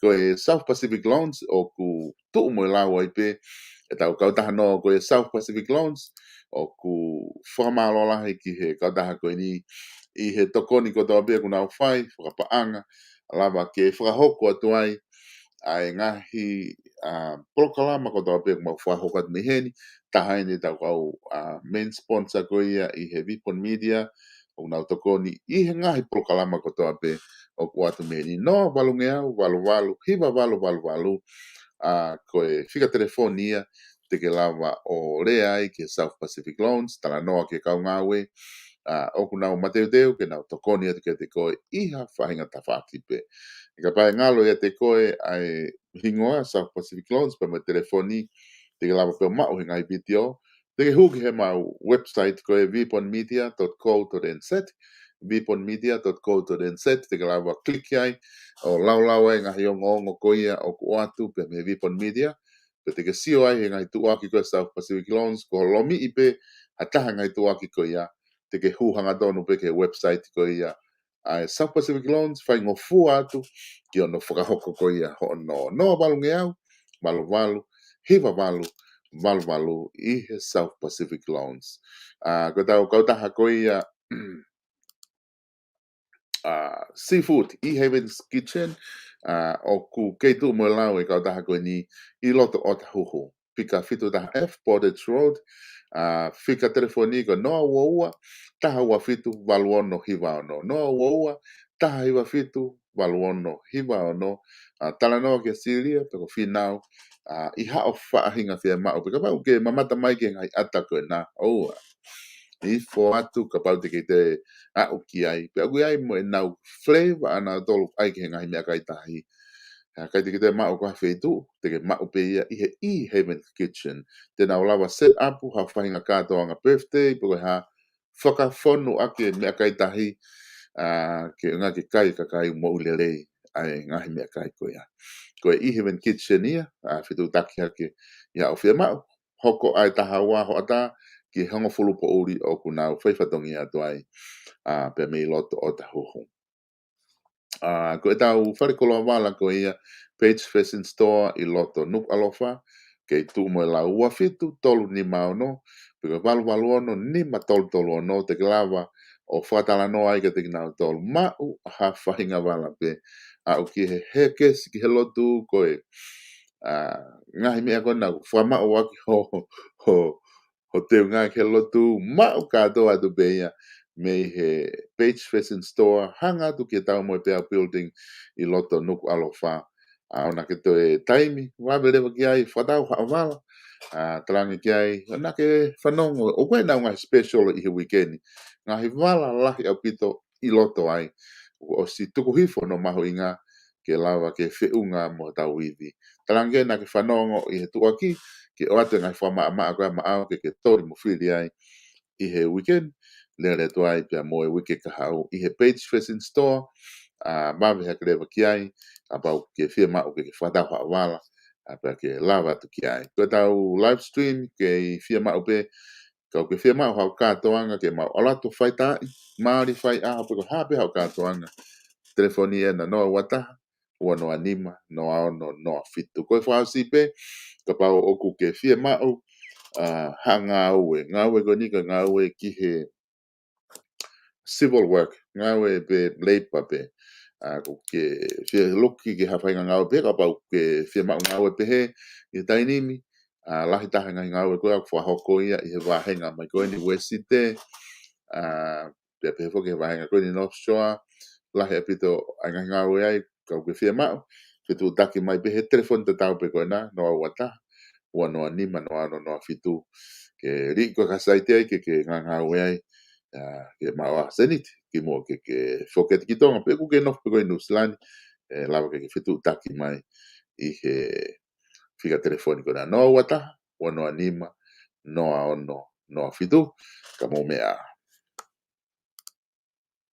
Ko e South Pacific Loans ʻoku tuʻu mo e lau ai pē ʻetau kautaha nō ko e South Pacific Loans, ʻoku fakamālō lahi ki he kautaha ko eni ʻi he tokoni kotoa pē ʻoku nau fai, fakapaʻanga, lava ke fakahoko atu ai ʻa e ngaahi, ʻa, polokalama kotoa pē ʻoku mau fakahoko atu mei heni, taha eni ʻetau kau, ʻa, main sponsor ko ia ʻi he Vipon Media, ʻoku nau tokoni ʻi he ngaahi polokalama kotoa pē ʻoku ʻoatu mei heni. Noa valungeau, valu valu, hiva valu valu valu, ʻa, ko e fika telefoni ia te ke lava ʻo lea ai ki he South Pacific Loans, talanoa ki he kau ngāue, ʻa, ʻoku nau mateuteu ke nau tokoni atu kiate koe ʻi ha faʻahinga tafaʻaki pē. He kapau ʻe ngalo ʻiate koe ʻa e hingoa South Pacific Loans pea mo e telefoni, te ke lava pē ʻo maʻu he ngaahi vitiō. Te ke hū ki heʻemau website ko e vponmedia dot co dot nz, vponmedia dot co dot nz, te ke lava click ai ʻo laulau ai e ngaahi ongoongo ko ia ʻoku ʻoatu pē mei he Vipon Media, pea te ke sio ai he ngaahi tuʻuaki ko e South Pacific Loans, ko e lomiʻi pē ha taha e ngaahi tuʻuaki ko ia, te ke hū hangatonu pē ki he website ko ia ʻa e South Pacific Loans, faingofua atu ki hono fakahoko ko ia hoʻo nō. Noa valungeau, valu valu, hiva valu, valu valu ʻi he South Pacific Loans. ʻA, ko ʻetau kautaha ko ia, ʻa, seafood, ʻi Heaven's Kitchen, ʻa, ʻoku kei tuʻu mo e lau e kautaha ko eni ʻi loto ʻOtahuhu. Fika fitu taha F Portage Road, ʻa, fika telefoni ko e noa ua ua, taha ua fitu, valu ono hiva ono, noa ua ua, taha hiva fitu, valu ono hiva ono, ʻa, talanoa kia Silia, pe ko Finau, ʻa, ʻi haʻo faʻahinga fiemaʻu, pe kapau ʻoku ke mamata mai ki he ngaahi ʻata ko ena, ʻoua. Ifo atu kapau te ke toe aʻu ki ai, pea ʻoku ʻi ai mo ʻenau flavor ʻanautolu ʻai ki he ngaahi meʻakai tahi. ʻA, ʻikai te ke toe maʻu ko ha feituʻu, te ke maʻu pē ia ʻi he ʻi Heaven's Kitchen. Te nau lava set up ha faʻahinga kātoanga birthday, pe ko e hā, fakafonu ʻaki e meʻakai tahi, ʻa, ke ʻuhinga ke kai e kakai moʻui lelei ʻa e ngaahi meʻakai ko ia. Ko e ʻi Heaven's Kitchen ia, ʻa, fetuʻutaki hake ʻi haʻo fiemaʻu, hoko ʻa e taha ua hoʻatā ki he hongofulu poʻuli ʻoku nau fai fatongia atu ai, ʻa, pea mei loto ʻOtahuhu. ʻA, ko ʻetau fale koloa vala ko ia, Page Fashion Store ʻi loto Nukuʻalofa, kei tuʻu mo e lau ua fitu tolu nima ono, pe ko e valu valu ono nima tolu tolu ono, te ke lava ʻo fakatalanoa ai kiate kinautolu, maʻu ha faʻahinga vala pē, aʻu ki he hekesi ki he lotu ko e, ʻa, ngaahi meʻa ko ena ʻoku fakamaʻu ʻaki ho, ho, ho teunga ki he lotu, maʻu kātoa atu pē ia mei he Page Fashion Store, hanga atu ki he Taumoepeau Building ʻi loto Nukuʻalofa. ʻA, ʻoua naʻá ke toe taimi, vave leva ki ai, fakatau haʻo vala, ʻa, talaange ki ai, ʻoua naʻá ke fanongo, ʻoku ʻi ai ʻenau ngaahi special ʻi he weekend, ngaahi vala lahi ʻaupito ʻi loto ai, ʻoku ʻosi tuku hifo hono mahuʻinga ke lava ke feʻunga mo hotau ivi. Talaange naʻá ke fanongo ʻi he tuʻuaki, ke ʻoatu e ngaahi fakamaʻamaʻa ko ia maʻau ke ke toli mo fili ai ʻi he weekend, lele atu ai pea mo e uike kahaʻu ʻi he Page Fashion Store, ʻa, vave hake leva ki ai, kapau ʻoku ke fiemaʻu ke ke fakatau haʻo vala, ʻa, pea ke lava atu ki ai. Ko ʻetau live stream, kei fiemaʻu pē, kapau ʻoku ke fiemaʻu haʻo kātoanga ke mau ʻalu atu ʻo faitaaʻi, mali faiʻaho pe ko e hā pē haʻo kātoanga. Telefoni ena noa ua taha, ua noa nima, noa ono noa fitu. Ko e fakaʻosi pē, kapau ʻoku ke fiemaʻu, ʻa, ha ngāue, ngāue ko eni ko e ngāue ki he civil work, ngāue pē labour pē. ʻA, ʻoku ke fie loki ki ha faʻahinga ngāue pē, kapau ʻoku ke fiemaʻu ngāue pehē ʻi he taimi ni, ʻa, lahi taha e ngaahi ngāue ko ia ʻoku fakahoko ia ʻi he vāhenga mai ko eni Uēsite, ʻa, pea pehē foki he vāhenga ko eni North Shore, lahi ʻaupito ʻa e ngaahi ngāue ai, kapau ʻoku ke fiemaʻu, fetuʻutaki mai pē he telefoni tatau pē ko ena, noa ua taha, ua noa nima, noa ono noa fitu. Ke liʻi koe ki ha saiti ai, ke ke ngāngāue ai, ʻa, ke maʻu ha sēniti, kimuʻa ke ke foki atu ki Tonga, pe ʻoku ke nofo pē koe ʻi Nuʻusila ni, ʻe lava ke ke fetuʻutaki mai ʻi he fika telefoni ko ena noa ua taha, ua noa nima, noa ono noa fitu, ka mou meʻa ā.